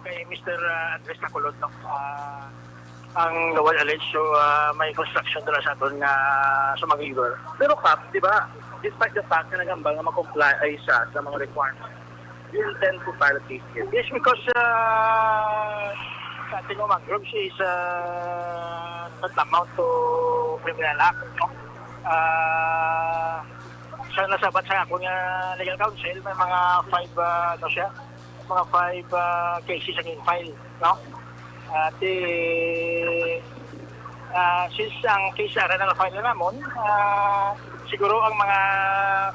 kay Mister, ah, Andres Nacolod, no? Ah, ang nawal alleged, so, ah, may construction dala sa aton nga sa Mag River. Pero, Kap, di ba, despite the fact na nagambal nga ma-comply ay sa, sa mga requirements, we intend to file a case here. Yes, because, ah, sa ating mga mangroves is, ah, tantamount to criminal act, no? Ah, sa nasabat sa akon nga legal counsel, may mga five, ah, ano siya, mga five, ah, cases ang in-file, no? At, eh, ah, since ang case ara na na-file na namon, ah, siguro ang mga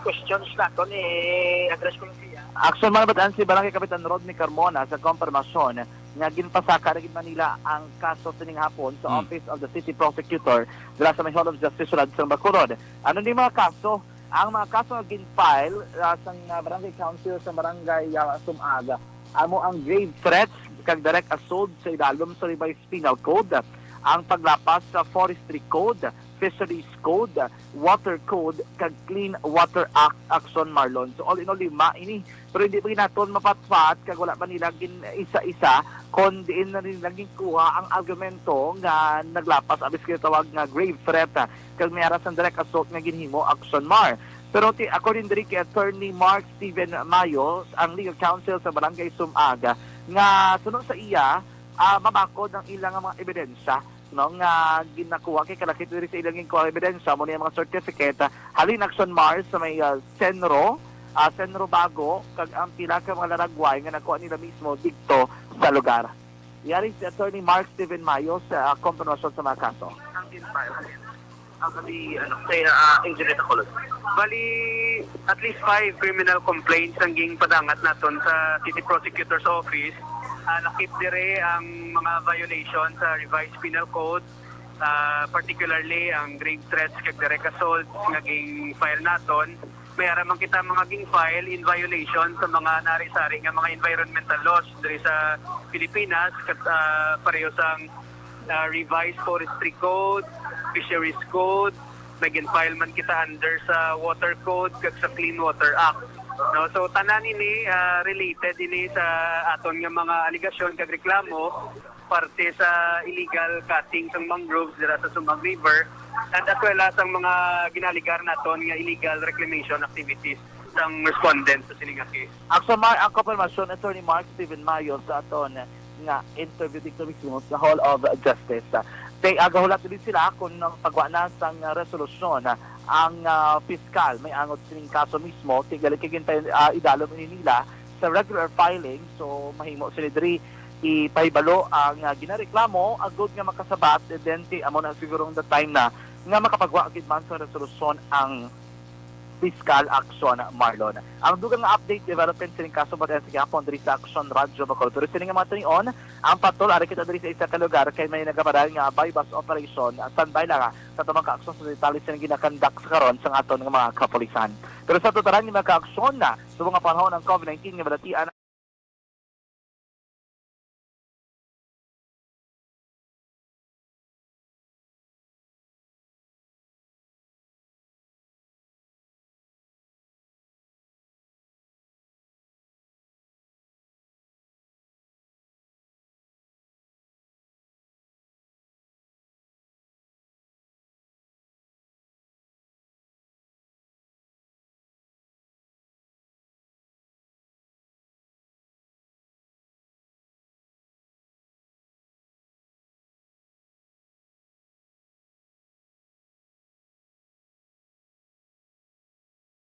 questions naton, i-address ko lang siya. Aksyon man, nabatan si Barangay Kapitan Rodney Carmona sa kompirmasyon nga ginpasaka na gid man nila ang kaso sining hapon sa Hmm. Office of the City Prosecutor dira sa may Hall of Justice Sulod sa Bacolod. Ano ni mga kaso? Ang mga kaso nga gin-file, ah, sang, ah, Barangay Council sa Barangay, ah, Sumag, amo ang grave threats kag direct assault sa idalom sa Revised Penal Code, ang paglapas sa Forestry Code, Fisheries Code, Water Code, kag Clean Water Act, Aksyon, Marlon. So, all in all, lima ini. Pero hindi pa naton mapatpat kag wala pa nila gin-isa-isa, kon diin na nila ginkuha ang argumento nga naglapas, abis ginatawag nga grave threat, ah, kag may ara sang direct assault nga ginhimo, Aksyon, Mar. Pero ti-, according diri kay Attorney Mark Steven Mayos, ang legal counsel sa Barangay Sumag, nga suno sa iya, ah, mabakod ang ilang mga ebidensya, no, nga ginakuha kay kalakip diri sa ilang ginkuha ebidensya, mo niya mga certificate, ah, halin, Aksyon, Mar, sa may, ah, Senro, ah, Senro Bago, kag ang pila ka mga laragway nga nakuha nila mismo didto sa lugar. Yari si Attorney Mark Steven Mayo sa, ah, kompirmasyon sa mga kaso. Ang din file, ang di, ano, kay, ah, Engineer Tacolod. Bali, at least five criminal complaints ang ginpadangat naton sa City Prosecutor's Office. Ah, lakip dire ang mga violation sa Revised Penal Code, ah, particularly ang grave threats kag direct assault nga gin-file naton. May ara man kita mga gin-file in violation sa mga nari-sari nga mga environmental laws diri sa Pilipinas, kat-, ah, pareho sang, ah, Revised Forestry Code, Fisheries Code, may gin-file man kita under sa Water Code kag sa Clean Water Act. No, so tanan ini, ah, related ini sa aton nga mga alegasyon kag reklamo parte sa illegal cutting sang mangroves dira sa Sumag River, and as well as ang mga ginaligar naton nga illegal reclamation activities sang respondent sa sining nga case. Aksyon, Mar, ang kompirmasyon, Attorney Mark Steven Mayo, sa aton nga interview dito mismo sa Hall of Justice. Kay agahulat din sila kung nang pagwa na sang resolusyon ang, ah, piskal may angot sining kaso mismo, kay gali kay gintay, ah, idalom ini nila sa regular filing. So, mahimo sila diri ipahibalo ang, ah, ginareklamo, agod nga makasabat, then ti amo na siguro ang the time na nga makapagwa gid man sa resolusyon ang piskal, Aksyon, Marlon. Ang dugang nga update development sining kaso, batin sa gihapon diri sa Aksyon Radyo Bacolod. Pero sining nga mga tinion, ang patol, ari kita diri sa isa ka lugar kay may nagaparan nga buy-bust operation. Standby lang, ah, sa tumang ka Aksyon sa detalye sining ginakandak sa karon sang aton nga mga kapulisan. Pero sa tutaran nga mga ka-aksyon na, subong nga panahon ang COVID nineteen nga balatian,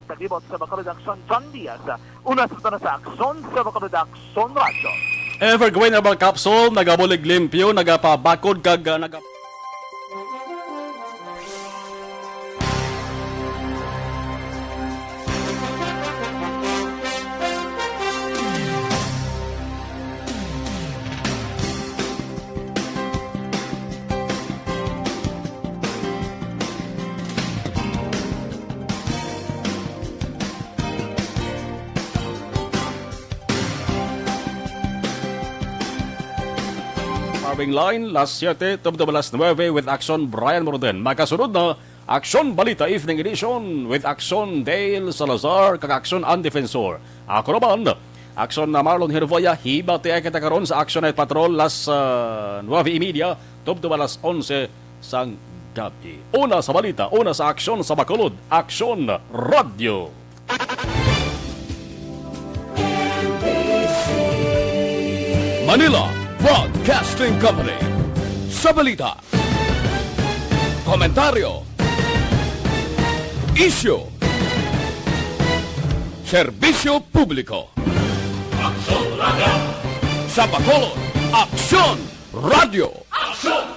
Sa libot sa Bacolod Aksyon, John Diaz, una sa tanan sa Aksyon sa Bacolod Aksyon Radyo. Evergreen Herbal Capsule, nagabulig limpyo, nagapabakod kag, ah, naga- Firing line, las siete, tubtob alas nuebe, with Aksyon, Brian Morden. Makasunod na Aksyon Balita Evening Edition with Aksyon Dale Salazar kag Aksyon Ang Defensor. Ako naman, Aksyon na Marlon Hervoya, hibati kita karon sa Aksyon Night Patrol, las, ah, nuebe y media, tubtob alas onse sang gabi. Una sa balita, una sa aksyon sa Bacolod, Aksyon Radyo. Manila Broadcasting Company. Sa balita, komentaryo, isyu, serbisyo publiko. Aksyon Radyo. Sa Bacolod, Aksyon Radyo. Aksyon!